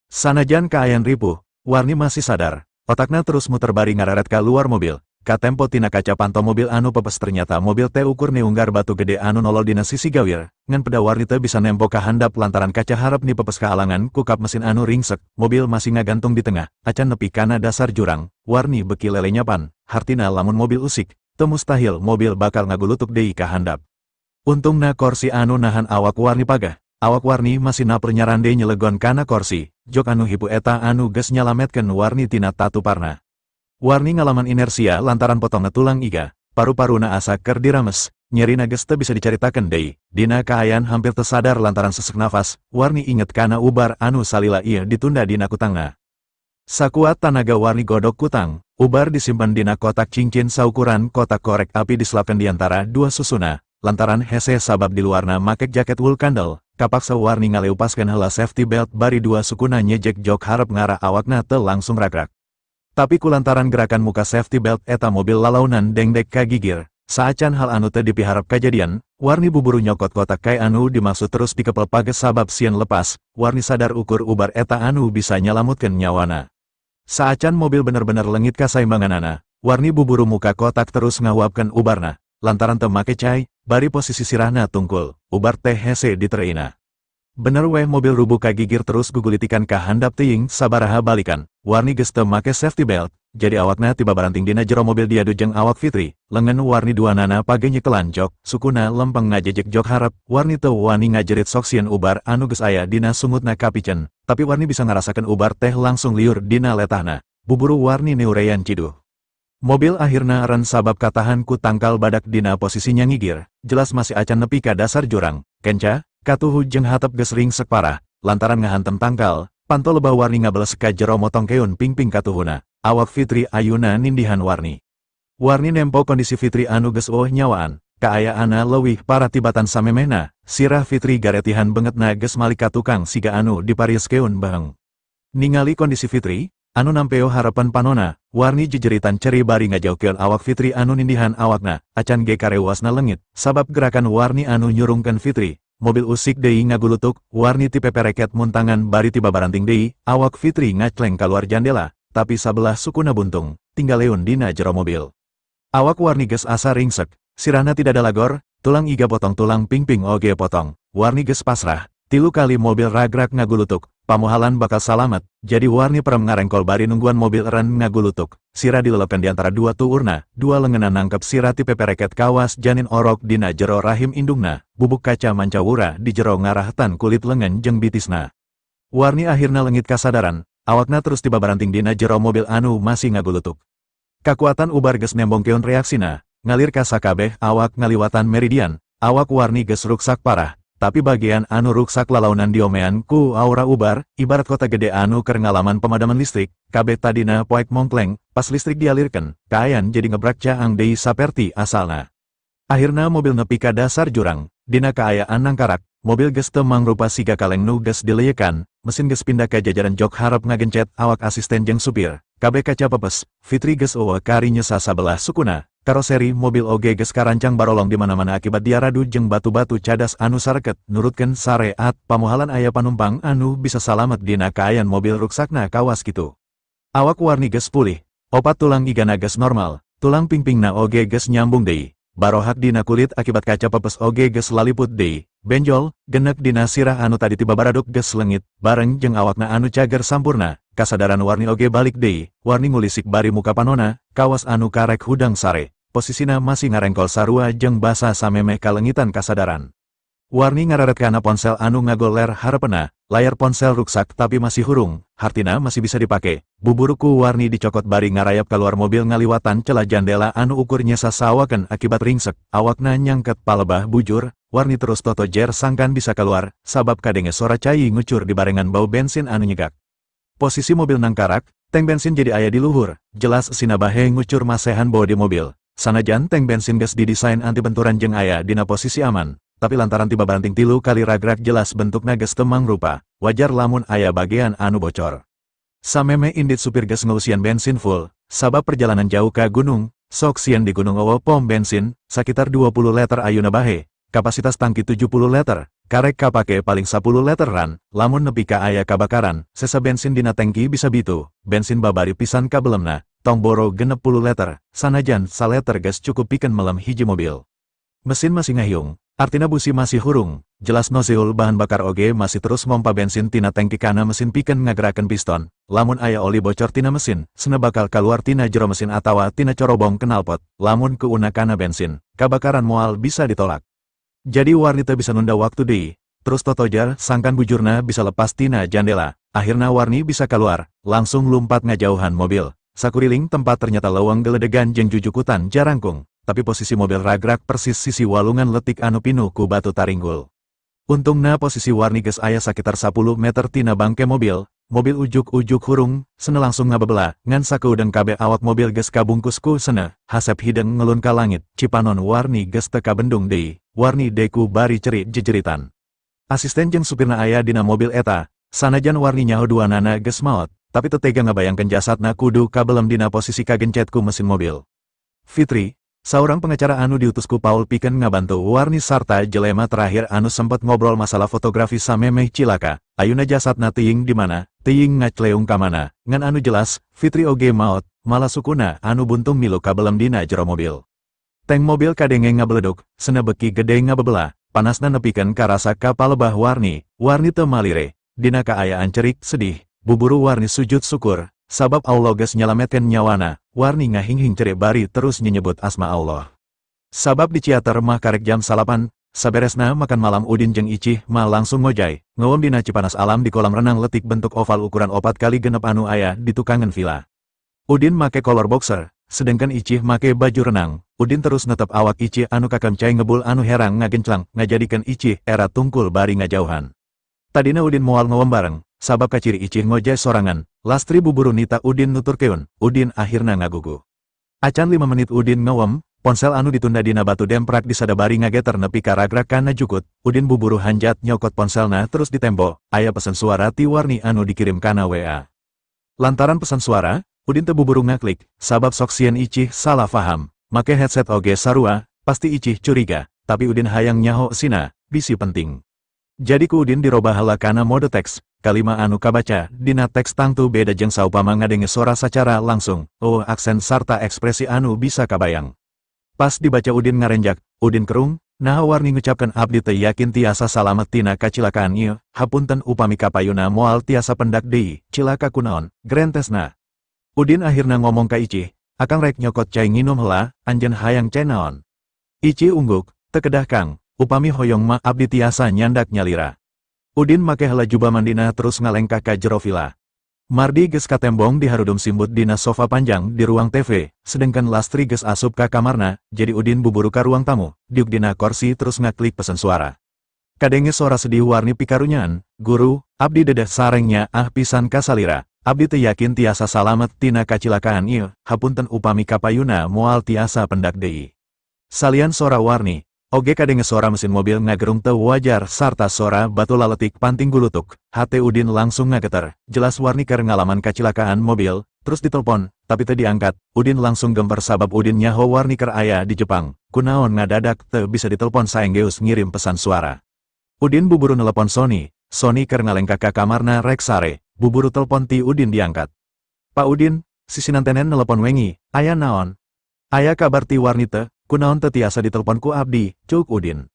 Sanajan kaayan ripuh, Warni masih sadar, otakna terus muter bari ngareret ka luar mobil, katempo tina kaca panto mobil anu pepes ternyata mobil teh ukur neunggar batu gede anu nolol dina sisi gawir, ngan peda Warni teu bisa nempo ka handap lantaran kaca harap ni pepes kaalangan ku kap mesin anu ringsek, mobil masih ngagantung di tengah, acan nepi kana dasar jurang, Warni beki lelenyapan, hartina lamun mobil usik, teu mustahil mobil bakal ngagulutuk deui ka handap. Untungna korsi anu nahan awak Warni pagah, awak Warni masih naper nyarande nyelegon kana korsi, jok anu hipu eta anu geus nyalametkeun Warni tina tatuparna. Warni ngalaman inersia lantaran potongna tulang iga, paru-paruna asa keur dirames, nyerina geus teu bisa dicaritakeun deui, dina kaayan hampir teu sadar lantaran sesek nafas, Warni inget kana ubar anu salila ieu ditunda dina kutangna. Sakuat tanaga Warni godok kutang, ubar disimpan dina kotak cincin saukuran kotak korek api diselapkeun di antara dua susuna, lantaran hese sabab di luarna make jaket wool kandel, kapaksa Warni ngaleupaskeun heula safety belt bari dua sukuna nyejek jok harep ngara awakna teu langsung ragrak. Tapi kulantaran gerakan muka safety belt eta mobil lalaunan dengdek kagigir, saacan hal anu teu dipiharap kajadian, Warni buburu nyokot kotak kai anu dimaksud terus dikepel pages sabab sieun lepas, Warni sadar ukur ubar eta anu bisa nyalamutkeun nyawana. Saacan mobil bener-bener lengit kasaimbanganana, Warni buburu muka kotak terus ngahuapkeun ubarna, lantaran teu make cai, bari posisi sirahna tungkul, ubar teh hese ditereina. Bener weh mobil rubuh kagigir terus gugulitikan ka handap teuing sabaraha balikan, Warni geus teu make safety belt, jadi awakna tiba baranting dina jero mobil diadu jeung awak Fitri, lengan Warni duanana page nyekelan jok, sukuna lempeng ngajejek jok harep, Warni teu wani ngajerit sok sieun ubar anu geus aya dina sungutna kapicen, tapi Warni bisa ngarasakeun ubar teh langsung liur dina letahna, buburu Warni neureyan ciduh. Mobil akhirna ren sabab katahan ku tangkal badak dina posisinya ngigir, jelas masih acan nepi ka dasar jurang, kenca, katuhu jeung hatep geus ringsek parah, lantaran ngahantem tangkal, panto lebah Warni ngabeles ka jero motongkeun pingping katuhuna, awak Fitri ayuna nindihan Warni. Warni nempo kondisi Fitri anu geus eueuh nyawaan, kaayaanna leuwih parah tibatan samemehna, sirah Fitri garetihan bengetna geus malik ka tukang siga anu diparieskeun beheng. Ningali kondisi Fitri, anu nampeo harapan panona, Warni jejeritan ceri bari ngajaukeun awak Fitri anu nindihan awakna, acan ge karewasna leungit, sabab gerakan Warni anu nyurungkeun Fitri, mobil usik deui ngagulutuk, Warni ti pepereket muntangan bari tiba baranting deui, awak Fitri ngacleng kaluar jandela, tapi sabelah sukuna buntung, tinggaleun dina jero mobil. Awak Warni geus asa ringsek, sirahna tidak ada lagor, tulang iga potong tulang pingping oge potong, Warni geus pasrah, 3 kali mobil ragrak ngagulutuk, pamohalan bakal salamet, jadi Warni perem ngarengkol bari nungguan mobil eren ngagulutuk, sirah dilelepkan di antara dua tuurna, dua lengenan nangkep sirah ti pepereket kawas janin orok dina jero rahim indungna, bubuk kaca mancawura di jero ngarahtan kulit lengan jeung bitisna. Warni akhirna lengit kasadaran, awakna terus tiba baranting dina jero mobil anu masih ngagulutuk. Kakuatan ubar geus nembongkeun reaksina, ngalir ka sakabeh awak ngaliwatan meridian, awak Warni geus ruksak parah. Tapi bagian anu ruksak lalaunan diomean ku aura ubar, ibarat kota gede anu keur ngalaman pemadaman listrik, kabeh tadina poek mongkleng, pas listrik dialirkan, kaayan jadi ngebrak caang deui saperti asalna. Akhirna mobil nepi ka dasar jurang, dina kaayaan nangkarak, mobil geus teu mangrupa siga kaleng nu geus dileyekan, mesin geus pindah ka jajaran jok harap ngagencet awak asisten jeung supir, kabeh kaca pepes, Fitri geus eueuh kari nyesa sabelah sukuna. Karoseri mobil oge geus karancang barolong di mana-mana akibat diaradu jeung batu-batu cadas anu sareket nurutkeun sareat pamohalan aya panumpang anu bisa salamet dina kaayaan mobil ruksakna kawas kitu. Awak Warni geus pulih, opat tulang igana geus normal, tulang pingpingna oge geus nyambung deui, barohak dina kulit akibat kaca pepes oge geus laliput deui, benjol, genek dina sirah anu tadi tiba baraduk geus leungit, bareng jeung awakna anu cager sampurna. Kasadaran Warni oge balik deui, Warni ngulisik bari muka panona, kawas anu karek hudang sare. Posisina masih ngarengkol sarua jeung basa samemeh kalengitan kasadaran. Warni ngararet kana ponsel anu ngagoler harepena, layar ponsel ruksak tapi masih hurung, hartina masih bisa dipake. Buburuku Warni dicokot bari ngarayap keluar mobil ngaliwatan celah jandela anu ukurnya sasawaken akibat ringsek, awakna nyangket palebah bujur, Warni terus totojer sangkan bisa keluar, sabab kadenge sora cai ngucur dibarengan bau bensin anu nyegak. Posisi mobil nangkarak, tank bensin jadi aya di luhur, jelas sinabahe ngucur masehan bodi mobil. Sanajan tank bensin geus didesain anti benturan jeung aya dina posisi aman, tapi lantaran tiba banting 3 kali ragrak jelas bentukna geus teu mangrupa, wajar lamun aya bagian anu bocor. Sameme indit supir geus ngeusian bensin full, sabab perjalanan jauh ka gunung, sok sieun di gunung eueuh pom bensin, sakitar 20 liter ayuna bahe, kapasitas tangki 70 liter. Karek kapake paling 10 literan, lamun nepi ka aya kabakaran, sesa bensin dina tangki bisa bitu, bensin babari pisan kabelemna, tong boro 60 liter, sanajan saleter geus cukup pikeun melem hiji mobil. Mesin masih ngahiung, artina busi masih hurung, jelas nozeul bahan bakar oge masih terus mompa bensin tina tangki kana mesin pikeun ngagerakeun piston, lamun aya oli bocor tina mesin, sena bakal kaluar tina jero mesin atawa tina corobong knalpot, lamun keuna kana bensin, kabakaran moal bisa ditolak. Jadi Warni teu bisa nunda waktu deui, terus totojar sangkan bujurna bisa lepas tina jandela, akhirna Warni bisa keluar, langsung lumpat ngajauhan mobil. Sakuriling tempat ternyata leuweung geledegan jeung jujukutan jarangkung, tapi posisi mobil ragrak persis sisi walungan letik anu pinuh ku batu taringgul. Untungna posisi Warni geus aya sakitar 10 meter tina bangke mobil, mobil ujuk-ujuk hurung, sene langsung ngabebela, ngan sakeudeng kabeh awak mobil geus kabungkus ku sene, hasep hideung ngelun ka langit, cipanon Warni geus teu kabendung deui. Warni deku bari cerit jejeritan. Asisten jeung supirna aya dina mobil eta, sanajan Warni nyaho duanana geus maot, tapi teu tega ngabayangkeun jasadna kudu kabelem dina posisi kagencet ku mesin mobil. Fitri, saurang pengacara anu diutus ku Paul pikeun ngabantu Warni sarta jelema terakhir anu sempet ngobrol masalah fotografi samemeh cilaka, ayuna jasadna teuing di mana, teuing ngacleung ka mana, ngan anu jelas, Fitri oge maot, malah sukuna anu buntung milu kabelem dina jero mobil. Tank mobil kadenge ngabeleduk, sena beki gede ngabebela, panasna nepikeun karasa ka palebah Warni, Warni teu malire, dina kaayaan cerik sedih, buburu Warni sujud syukur, sabab Allah geus nyalametkeun nyawana, Warni ngahinghing cerik bari terus nyebut asma Allah. Sabab di ciater mah karek jam 9, saberesna makan malam Udin jeung Icih mah langsung ngojay, ngewem dina cipanas alam di kolam renang letik bentuk oval ukuran 4 kali 6 anu aya di tukangan villa. Udin make kolor boxer, sedangkan Icih make baju renang. Udin terus netep awak Icih anu kakam cai ngebul anu herang ngagenclang, ngajadikan Icih era tungkul bari ngajauhan. Tadina Udin moal ngewem bareng, sabab kaciri Icih ngojay sorangan, lastri buburu nita Udin nuturkeun, Udin akhirna ngagugu. Acan 5 menit Udin ngewem, ponsel anu ditunda dina batu demprak disadabari ngageter nepi ka ragrak kana jukut, Udin buburu hanjat nyokot ponselna terus ditempo, aya pesan suara ti Warni anu dikirim kana WA. Lantaran pesan suara, Udin teu buburu ngaklik, sabab sok sieun Icih salah faham. Make headset oge sarua, pasti Icih curiga, tapi Udin hayang nyaho sina, bisi penting. Jadi ku Udin dirobah heula kana mode teks, Kalima anu kabaca dina teks tangtu beda jeung saupama ngadenge sora sacara langsung, oh aksen sarta ekspresi anu bisa kabayang. Pas dibaca Udin ngarenjak, Udin kerung, naha Warni ngucapkeun abdi teu yakin tiasa salamet tina kacilakaan ieu, hapunten upami kapayuna moal tiasa pendak deui, cilaka kunaon, grentesna. Udin akhirna ngomong ka Icih, akang rek nyokot cai nginum heula, anjeun hayang cai naon. Icih ungguk, teu kedah Kang, upami hoyong mah abdi tiasa nyandak nyalira. Udin make heula jubah mandina terus ngalengkah ka jero vila. Mardi geus katembong diharudum simbut dina sofa panjang di ruang TV, sedengkeun Lastri geus asup ka kamarna, jadi Udin buburu ka ruang tamu, diuk dina korsi terus ngaklik pesan suara. Kadenge sora sedih Warni pikarunyaan, guru, abdi dedeh sarengnya ah pisan kasalira, abdi teu yakin tiasa salamet tina kacilakaan ieu, hapunten upami kapayuna moal tiasa pendak deui. Salian sora Warni, oge kadenge sora mesin mobil ngagerung teu wajar sarta sora batu laletik panting gulutuk, hate Udin langsung ngageter, jelas Warni keur ngalaman kacilakaan mobil, terus ditelepon, tapi teu diangkat, Udin langsung gemper sabab Udin nyaho Warni keur aya di Jepang, kunaon ngadadak teu bisa ditelepon saenggeus ngirim pesan suara. Udin buburu nelepon Sony, Sony keur ngalengkah ka kamarna rek sare, buburu telepon ti Udin diangkat. Pak Udin, sisinantenen nelepon wengi, aya naon? Aya kabar ti Warni teu? Kunaon teu tiasa ditelepon ku abdi, cuk Udin.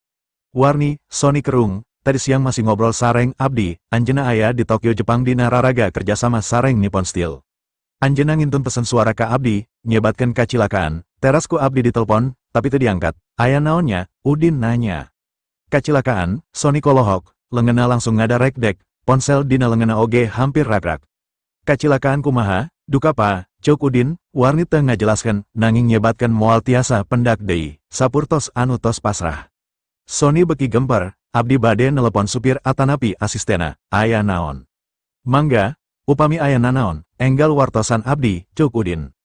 Warni, Sony kerung, tadi siang masih ngobrol sareng abdi, anjeunna aya di Tokyo Jepang dina raraga kerjasama sareng Nippon Steel. Anjeunna ngintun pesen suara ka abdi, nyebatkeun kacilakaan, teras ku abdi ditelepon, tapi teu diangkat, aya naonnya, Udin nanya. Kacilakaan, Sony kolohok, leungeunna langsung ngadarek-dek, ponsel dina leungeunna oge hampir rak-rak. Kacilakaan kumaha, duka pa, cuk Udin, Warni teu ngajelaskeun, nanging nyebatkeun moal tiasa pendak deui, sapurtos anu tos pasrah. Sony beki gemper, abdi bade nelepon supir atanapi asistena, aya naon. Mangga, upami aya nanaon, enggal wartosan abdi, cuk Udin.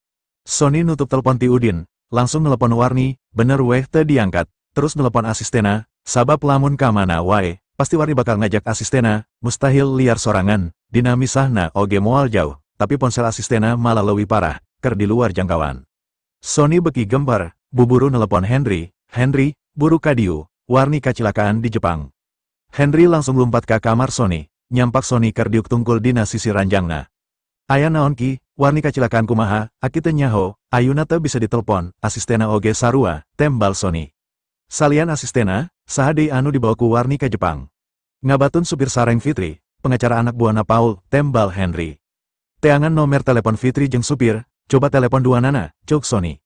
Sony nutup telepon ti Udin, langsung nelepon Warni, bener weh teu diangkat, terus nelepon asistena, sabab lamun ka mana wae, pasti Warni bakal ngajak asistena, mustahil liar sorangan, dina misahna oge moal jauh. Tapi ponsel asistena malah leuwih parah, keur di luar jangkauan. Sony beki gemper, buburu nelepon Henry, Henry, buru kadieu, Warni kacilakaan di Jepang. Henry langsung lumpat ka kamar Sony, nyampak Sony keur diuk tungkul dina sisi ranjangna. Aya naon ki, Warni kacilakaan kumaha, aki teu nyaho, ayuna teu bisa ditelepon, asistena oge sarua, tembal Sony. Salian asistena, saha deui anu dibawa ku Warni ka Jepang. Ngabatun supir sareng Fitri, pengacara anak buahna Paul, tembal Henry. Teangan nomor telepon Fitri jeung supir, coba telepon dua nana, cuk Sony.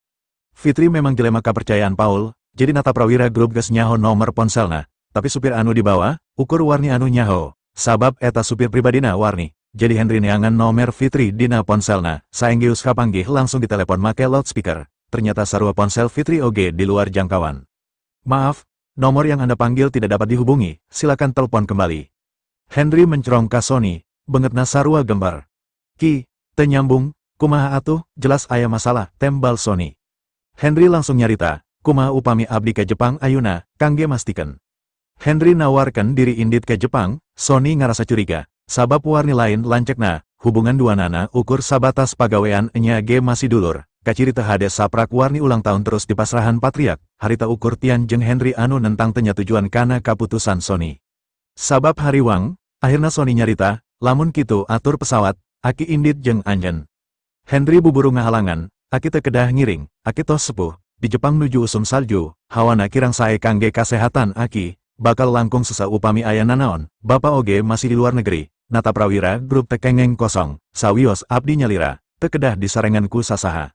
Fitri memang jelema kapercayaan Paul, jadi Nata Prawira Grup geus nyaho nomor ponselna, tapi supir anu dibawa, ukur Warni anu nyaho, sabab eta supir pribadina Warni, jadi Henry neangan nomor Fitri dina ponselna, saenggeus kapanggih langsung ditelepon make loudspeaker, ternyata sarua ponsel Fitri oge di luar jangkauan. Maaf, nomor yang Anda panggil tidak dapat dihubungi, silakan telepon kembali. Henry mencrong ka Sony, beungeutna sarua gembar. Ki, teu nyambung, kumaha atuh, jelas aya masalah, tembal Sony. Henry langsung nyarita, kumaha upami abdi ke Jepang ayuna, kangge mastikeun. Henry nawarkan diri indit ke Jepang, Sony ngarasa curiga, sabab Warni lain lancekna, hubungan dua nana ukur sabatas pagawean enya ge masih dulur, kaciri teu hade saprak Warni ulang tahun terus dipasrahan patriak, harita ukur Tian jeung Henry anu nentang teu nyatujuan kana kaputusan Sony. Sabab hariwang, akhirna Sony nyarita, lamun kitu atur pesawat, aki indit jeung anjeun. Henry buburu ngahalangan, aki teu kedah ngiring, aki tos sepuh, di Jepang nuju usum salju, hawana kirang sae kangge kasehatan aki, bakal langkung susah upami aya nanaon, bapa oge masih di luar negeri, Nata Prawira Grup teu kengeng kosong, sawios abdi nyalira, teu kedah disarengan ku sasaha.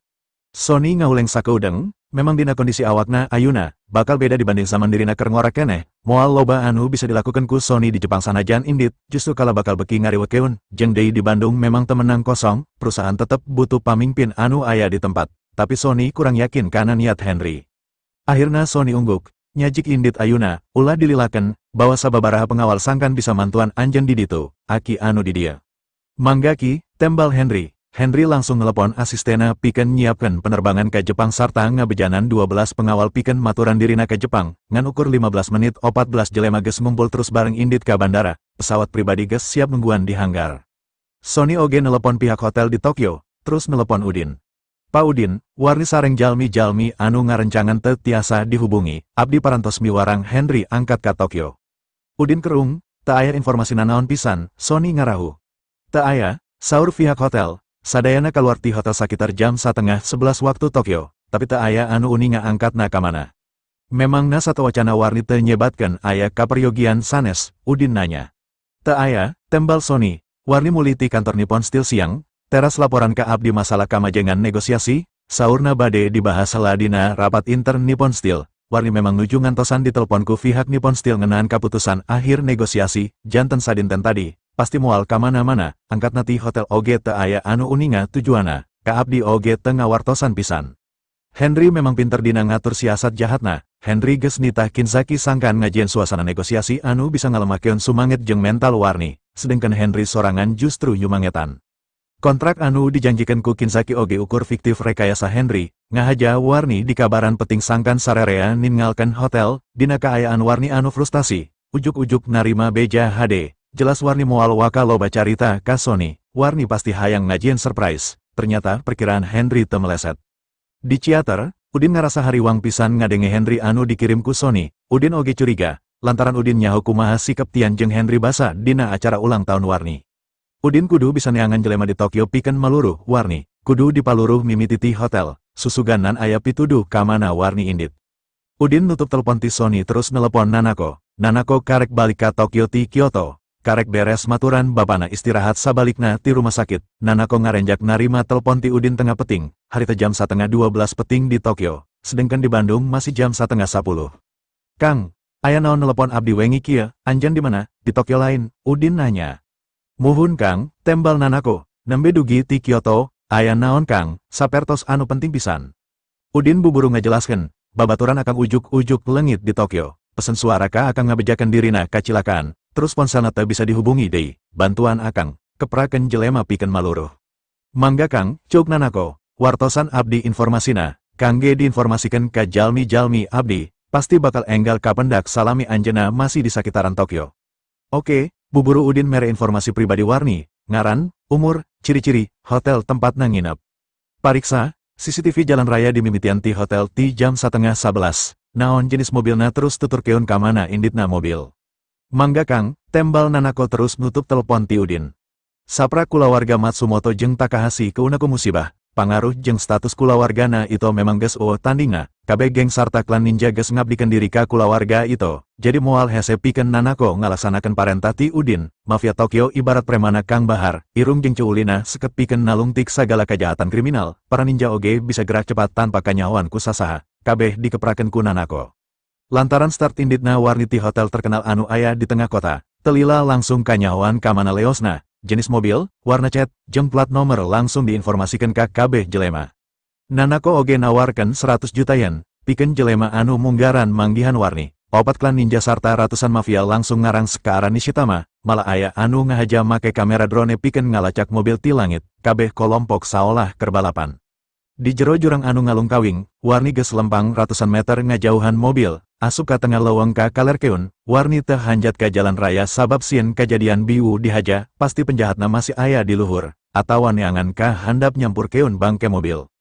Sony ngahuleng sakeudeng, memang dina kondisi awakna ayuna, bakal beda dibanding zaman dirina keur ngora keneh, moal loba anu bisa dilakukan ku Sony di Jepang sanajan indit, justru kala bakal beki ngariwekeun, jeung deui di Bandung memang temenang kosong, perusahaan tetep butuh pamimpin anu aya di tempat, tapi Sony kurang yakin kana niat Henry. Akhirna Sony ungguk, nyajik indit ayuna, ulah dililaken, bawa sababaraha pengawal sangkan bisa mantuan anjeun di ditu, aki anu di dieu. Mangga ki, tembal Henry. Henry langsung nelepon asistena pikeun nyiapkeun penerbangan ke Jepang sarta ngabejanan 12 pengawal pikeun maturan dirina ke Jepang, ngan ukur 15 menit 14 jelema geus ngumpul terus bareng indit ka bandara, pesawat pribadi geus siap nungguan di hanggar. Sony oge nelepon pihak hotel di Tokyo, terus nelepon Udin. Pak Udin, Warni sareng jalmi-jalmi anu ngarencangan teu tiasa dihubungi, abdi parantos miwarang Henry angkat ka Tokyo. Udin kerung, Teu aya informasi nanaon pisan, Sony ngarahu. Teu aya, saur pihak hotel, sadayana kaluar ti hotel sakitar jam 10.30 waktu Tokyo, tapi teu aya anu uninga angkatna ka mana. Memangna satewacana Warni teu nyebatkeun aya kaperyogian sanes, Udin nanya. Teu aya, tembal Sony, Warni mulih ti kantor Nippon Steel siang, teras laporan ka abdi masalah kamajengan negosiasi, saurna bade dibahas heula dina rapat intern Nippon Steel. Warni memang nuju ngantosan ditelepon ku pihak Nippon Steel ngeunaan kaputusan akhir negosiasi, janten sadinten tadi, pasti moal ka mana-mana, angkatna ti hotel oge teu aya anu uninga tujuanna, ka abdi oge teu ngawartosan pisan. Henry memang pinter dina ngatur siasat jahatna, Henry geus nitah Kinzaki sangkan ngajieun suasana negosiasi anu bisa ngalemahkeun sumanget jeung mental Warni, sedengkeun Henry sorangan justru nyumangetan. Kontrak anu dijanjikeun ku Kinzaki oge ukur fiktif rekayasa Henry, ngahaja Warni dikabaran peting sangkan sarerea ninggalkeun hotel, dina kaayaan Warni anu frustasi, ujuk-ujuk narima beja HD, jelas Warni moal waka loba carita ka Sony, Warni pasti hayang ngajieun surprise, ternyata perkiraan Henry teu meleset. Di ciater, Udin ngarasa hariwang pisan ngadenge Henry anu dikirim ku Sony, Udin oge curiga, lantaran Udin nyaho kumaha sikap Tian jeung Henry basa dina acara ulang tahun Warni. Udin kudu bisa neangan jelema di Tokyo pikeun maluruh Warni, kudu dipaluruh mimiti ti hotel, susuganan aya pituduh ka mana Warni indit. Udin nutup telepon ti Sony terus nelepon Nanako, Nanako karek balik ka Tokyo ti Kyoto, karek beres maturan bapana istirahat sabalikna ti rumah sakit, Nanako ngarenjak narima telepon ti Udin tengah peting, harita jam 11.30 peting di Tokyo, sedengkeun di Bandung masih jam 9.30. Kang, aya naon nelepon abdi wengi kieu, anjeun di mana? Di Tokyo lain, Udin nanya. Muhun Kang, tembal Nanako, nembe dugi ti Kyoto, aya naon Kang, sapertos anu penting pisan. Udin buburu ngajelaskeun, babaturan akang ujuk-ujuk leungit di Tokyo, pesen suara ka akang ngabejakeun dirina kacilakaan, terus ponselna teu bisa dihubungi deui, bantuan akang, keprakeun jelema pikeun maluruh. Mangga Kang, ceuk Nanako, wartosan abdi informasina, kangge diinformasikeun ka jalmi-jalmi abdi, pasti bakal enggal kapendak salami anjeunna masih di sakitaran Tokyo. Oke, buburu Udin mere informasi pribadi Warni, ngaran, umur, ciri-ciri, hotel tempatna nginep. Pariksa, CCTV jalan raya di mimitian ti hotel ti jam 10.30, naon jenis mobilna terus tuturkeun ka mana inditna mobil. Mangga Kang, tembal Nanako terus nutup telepon ti Udin. Saprak kulawarga Matsumoto jeung Takahashi keuna ku musibah, pangaruh jeung status kulawargana itu memang geus eueuh tandingna, kabeh geng sarta klan ninja geus ngabdikeun diri ka kulawarga itu, jadi moal hese pikeun Nanako ngalaksanakeun parentah ti Udin, mafia Tokyo ibarat premana Kang Bahar, irung jeung cuulina seket pikeun nalungtik sagala kajahatan kriminal, para ninja oge bisa gerak cepat tanpa kanyahoan ku sasaha, kabeh dikeprakeun ku Nanako. Lantaran start inditna Warni ti hotel terkenal anu aya di tengah kota, telila langsung kanyahoan ka mana leosna, jenis mobil, warna cat, jeung plat nomor langsung diinformasikan ka kabeh jelema. Nanako oge nawarkeun 100 juta yen, pikeun jelema anu munggaran manggihan Warni. Opat klan ninja sarta ratusan mafia langsung ngarang ka arah Nishitama, malah aya anu ngahaja make kamera drone pikeun ngalacak mobil ti langit, kabeh kolompok saolah keur balapan. Di jero jurang anu ngalungkawing, Warni geus lempang ratusan meter ngajauhan mobil, asup ka tengah leuweung ka kalerkeun, Warni teu hanjat ka jalan raya sabab sieun kajadian biu dihaja, pasti penjahatna masih aya di luhur, atawa neangan ka handap nyampurkeun bangke mobil.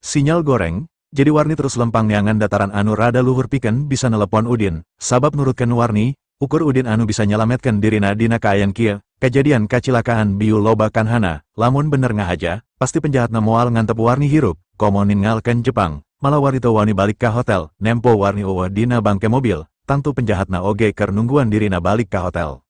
Sinyal goreng, jadi Warni terus lempang neangan dataran anu rada luhur pikeun bisa nelepon Udin, sabab nurutkeun Warni, ukur Udin anu bisa nyalametkeun dirina dina kaayaan kieu, kajadian kacilakaan biu loba kanhana, lamun bener ngahaja, pasti penjahatna moal ngantep Warni hirup, komo ninggalkeun Jepang, malah Warni teu wani balik ka hotel, nempo Warni eueuh dina bangke mobil, tangtu penjahatna oge keur nungguan dirina balik ka hotel.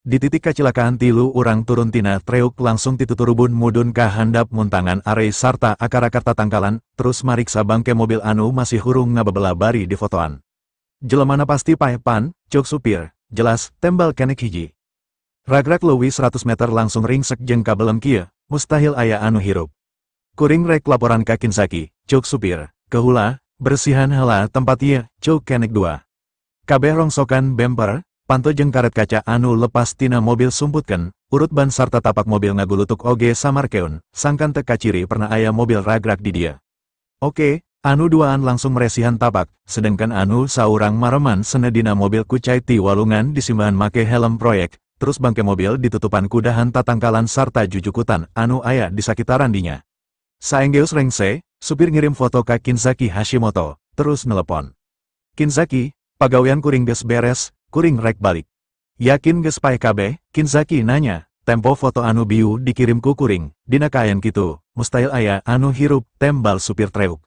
Di titik kacilakaan tilu urang turun tina treuk langsung tituturubun mudun ka handap muntangan arei sarta akar-akar tatangkalan, terus mariksa bangke mobil anu masih hurung ngabebela bari di fotoan. Jelemana pasti paepan, ceuk supir, jelas, tembal kenek hiji. Ragrak leuwih 100 meter langsung ringsek jeung kabelem kieu, mustahil aya anu hirup. Kuring rek laporan ka Kinzaki, ceuk supir, kehula, bersihan heula tempat ieu, ceuk kenek dua. Kabeh rongsokan bemper, panto jeung karet kaca anu lepas tina mobil sumputkeun, urut ban sarta tapak mobil ngagulutuk oge samarkeun, sangkan teu kaciri pernah aya mobil ragrak di dia. Oke, anu duaan langsung meresihan tapak, sedengkeun anu saurang mareman senedina mobil kucai ti walungan disimbahan make helm proyek, terus bangke mobil ditutupan kudahan tatangkalan sarta jujukutan anu aya di sakitaran dinya. Saenggeus rengse, supir ngirim foto ka Kinzaki Hashimoto, terus nelepon. Kinzaki, pagawean kuring geus beres, kuring rek balik. Yakin geus paeh kabeh? Kinzaki nanya, tempo foto anu biu dikirim ku kuring, dina kaayaan kitu, mustahil aya anu hirup, tembal supir treuk.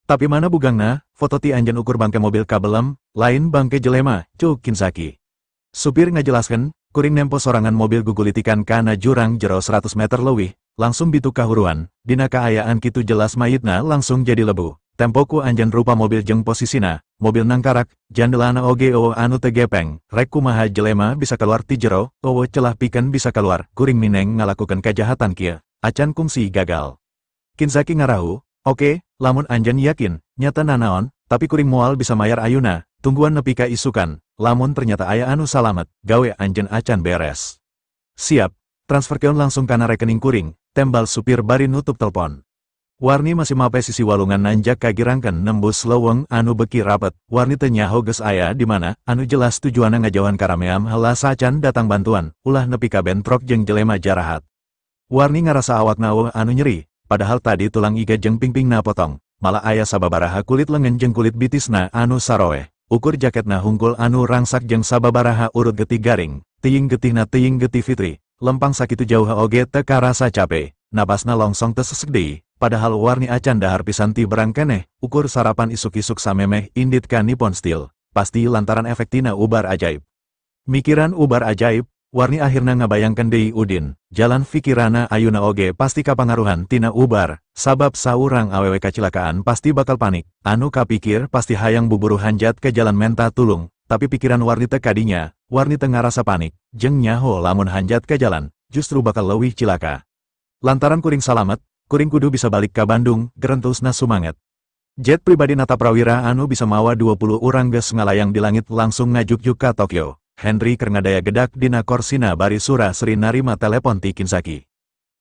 Tapi mana bugangna, foto ti anjeun ukur bangke mobil kabelem, lain bangke jelema, cuk Kinzaki. Supir ngajelaskeun, kuring nempo sorangan mobil gugulitikan kana jurang jero 100 meter leuwih, langsung bitu kahuruan, dina kaayaan kitu jelas mayitna langsung jadi lebu. Tempo ku anjeun rupa mobil jeung posisina, mobil nangkarak, jandelana oge euweuh anu teu gepeng, rek kumaha jelema bisa keluar ti jero, euweuh celah pikeun bisa keluar, kuring mineng ngalakukeun kajahatan kieu, acan kungsi gagal. Kinzaki ngarahu, oke, lamun anjeun yakin, nyata nanaon, tapi kuring moal bisa mayar ayuna, tungguan nepi ka isukan, lamun ternyata aya anu salamet, gawe anjeun acan beres. Siap, transferkeun langsung kana rekening kuring, tembal supir bari nutup telepon. Warni masih mape sisi walungan nanjak kagirangkeun nembus leuweung anu beuki rapet, Warni teu nyaho geus aya di mana, anu jelas tujuanna ngajauhan karameam heula saacan datang bantuan, ulah nepi ka bentrok jeung jelema jarahat. Warni ngarasa awakna euweuh anu nyeri, padahal tadi tulang iga jeung pingpingna potong, malah aya sababaraha kulit lengan jeung kulit bitisna anu saroeh, ukur jaketna hungkul anu rangsak jeung sababaraha urut getih garing, teuing getihna teuing getih fitri, lempang sakitu jauh oge teu karasa cape, napasna longsong teu sesek deui, padahal Warni acan dahar pisan ti berang keneh, ukur sarapan isuk-isuk samemeh indit ka Nippon Steel, pasti lantaran efek tina ubar ajaib. Mikiran ubar ajaib, Warni akhirna ngabayangkeun deui Udin, jalan fikirana ayuna oge pasti kapangaruhan tina ubar, sabab saurang awewe kacilakaan pasti bakal panik, anu kapikir pasti hayang buburu hanjat ke jalan menta tulung, tapi pikiran Warni teu kadinya, Warni teu ngarasa panik, jeung nyaho lamun hanjat ke jalan, justru bakal leuwih cilaka. Lantaran kuring salamet, kuring kudu bisa balik ka Bandung, gerentusna sumanget. Jet pribadi Nata Prawira anu bisa mawa 20 urang geus ngalayang di langit langsung ngajuk-juk ka Tokyo. Henry keur ngadaya gedak dina korsina bari sura seri narima telepon ti Kinzaki.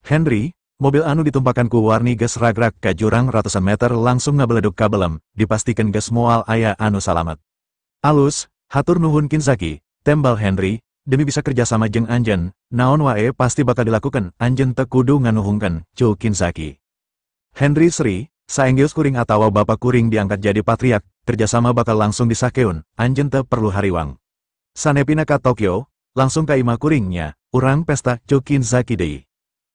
Henry, mobil anu ditumpakan ku Warni geus ragrak ka jurang ratusan meter langsung ngabeleduk ka belem, dipastikan geus moal aya anu salamet. Alus, hatur nuhun Kinzaki, tembal Henry, demi bisa kerjasama jeung anjeun, naon wae pasti bakal dilakukan, anjeun teu kudu nganuhungkeun, cu Kinzaki. Henry seri, saenggeus kuring atawa bapak kuring diangkat jadi patriak, kerjasama bakal langsung disakeun, anjeun teu perlu hariwang. Sanepina ka Tokyo, langsung ka imah kuringnya, urang pesta cu Kinzaki deui.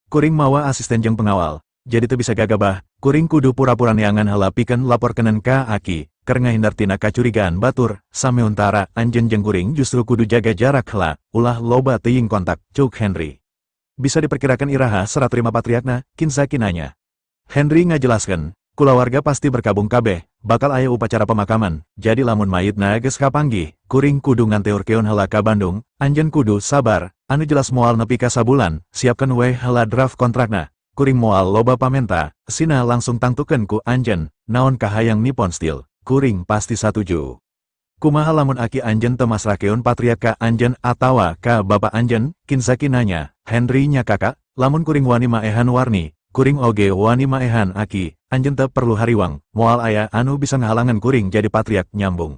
Kuring mawa asisten jeung pengawal, jadi teu bisa gagabah, kuring kudu pura-pura neangan heula pikeun laporkeun ka Aki, keur ngahindar tina kacurigaan batur, sameuntara anjeun jeung kuring justru kudu jaga jarak heula, ulah loba teuing kontak, cuk Henry. Bisa diperkirakan iraha serat terima patriakna, Kinzaki nanya. Henry ngajelaskeun, kulawarga pasti berkabung kabeh, bakal aya upacara pemakaman, jadi lamun mayitna geus kapanggih, kuring kudu nganteurkeun heula ka Bandung, anjeun kudu sabar, anu jelas moal nepi ka sabulan, siapkeun we heula draft kontrakna, kuring moal loba pamenta, sina langsung tangtukeun ku anjeun, naon kahayang Nippon Steel, kuring pasti satuju. Kumaha lamun aki anjeun teu masrahkeun patriak ka anjeun atawa ka bapa anjeun, Kinzaki nanya, Henry nya kakak, lamun kuring wani maehan Warni, kuring oge wani maehan aki, anjeun teu perlu hariwang, moal aya anu bisa ngahalangan kuring jadi patriak nyambung.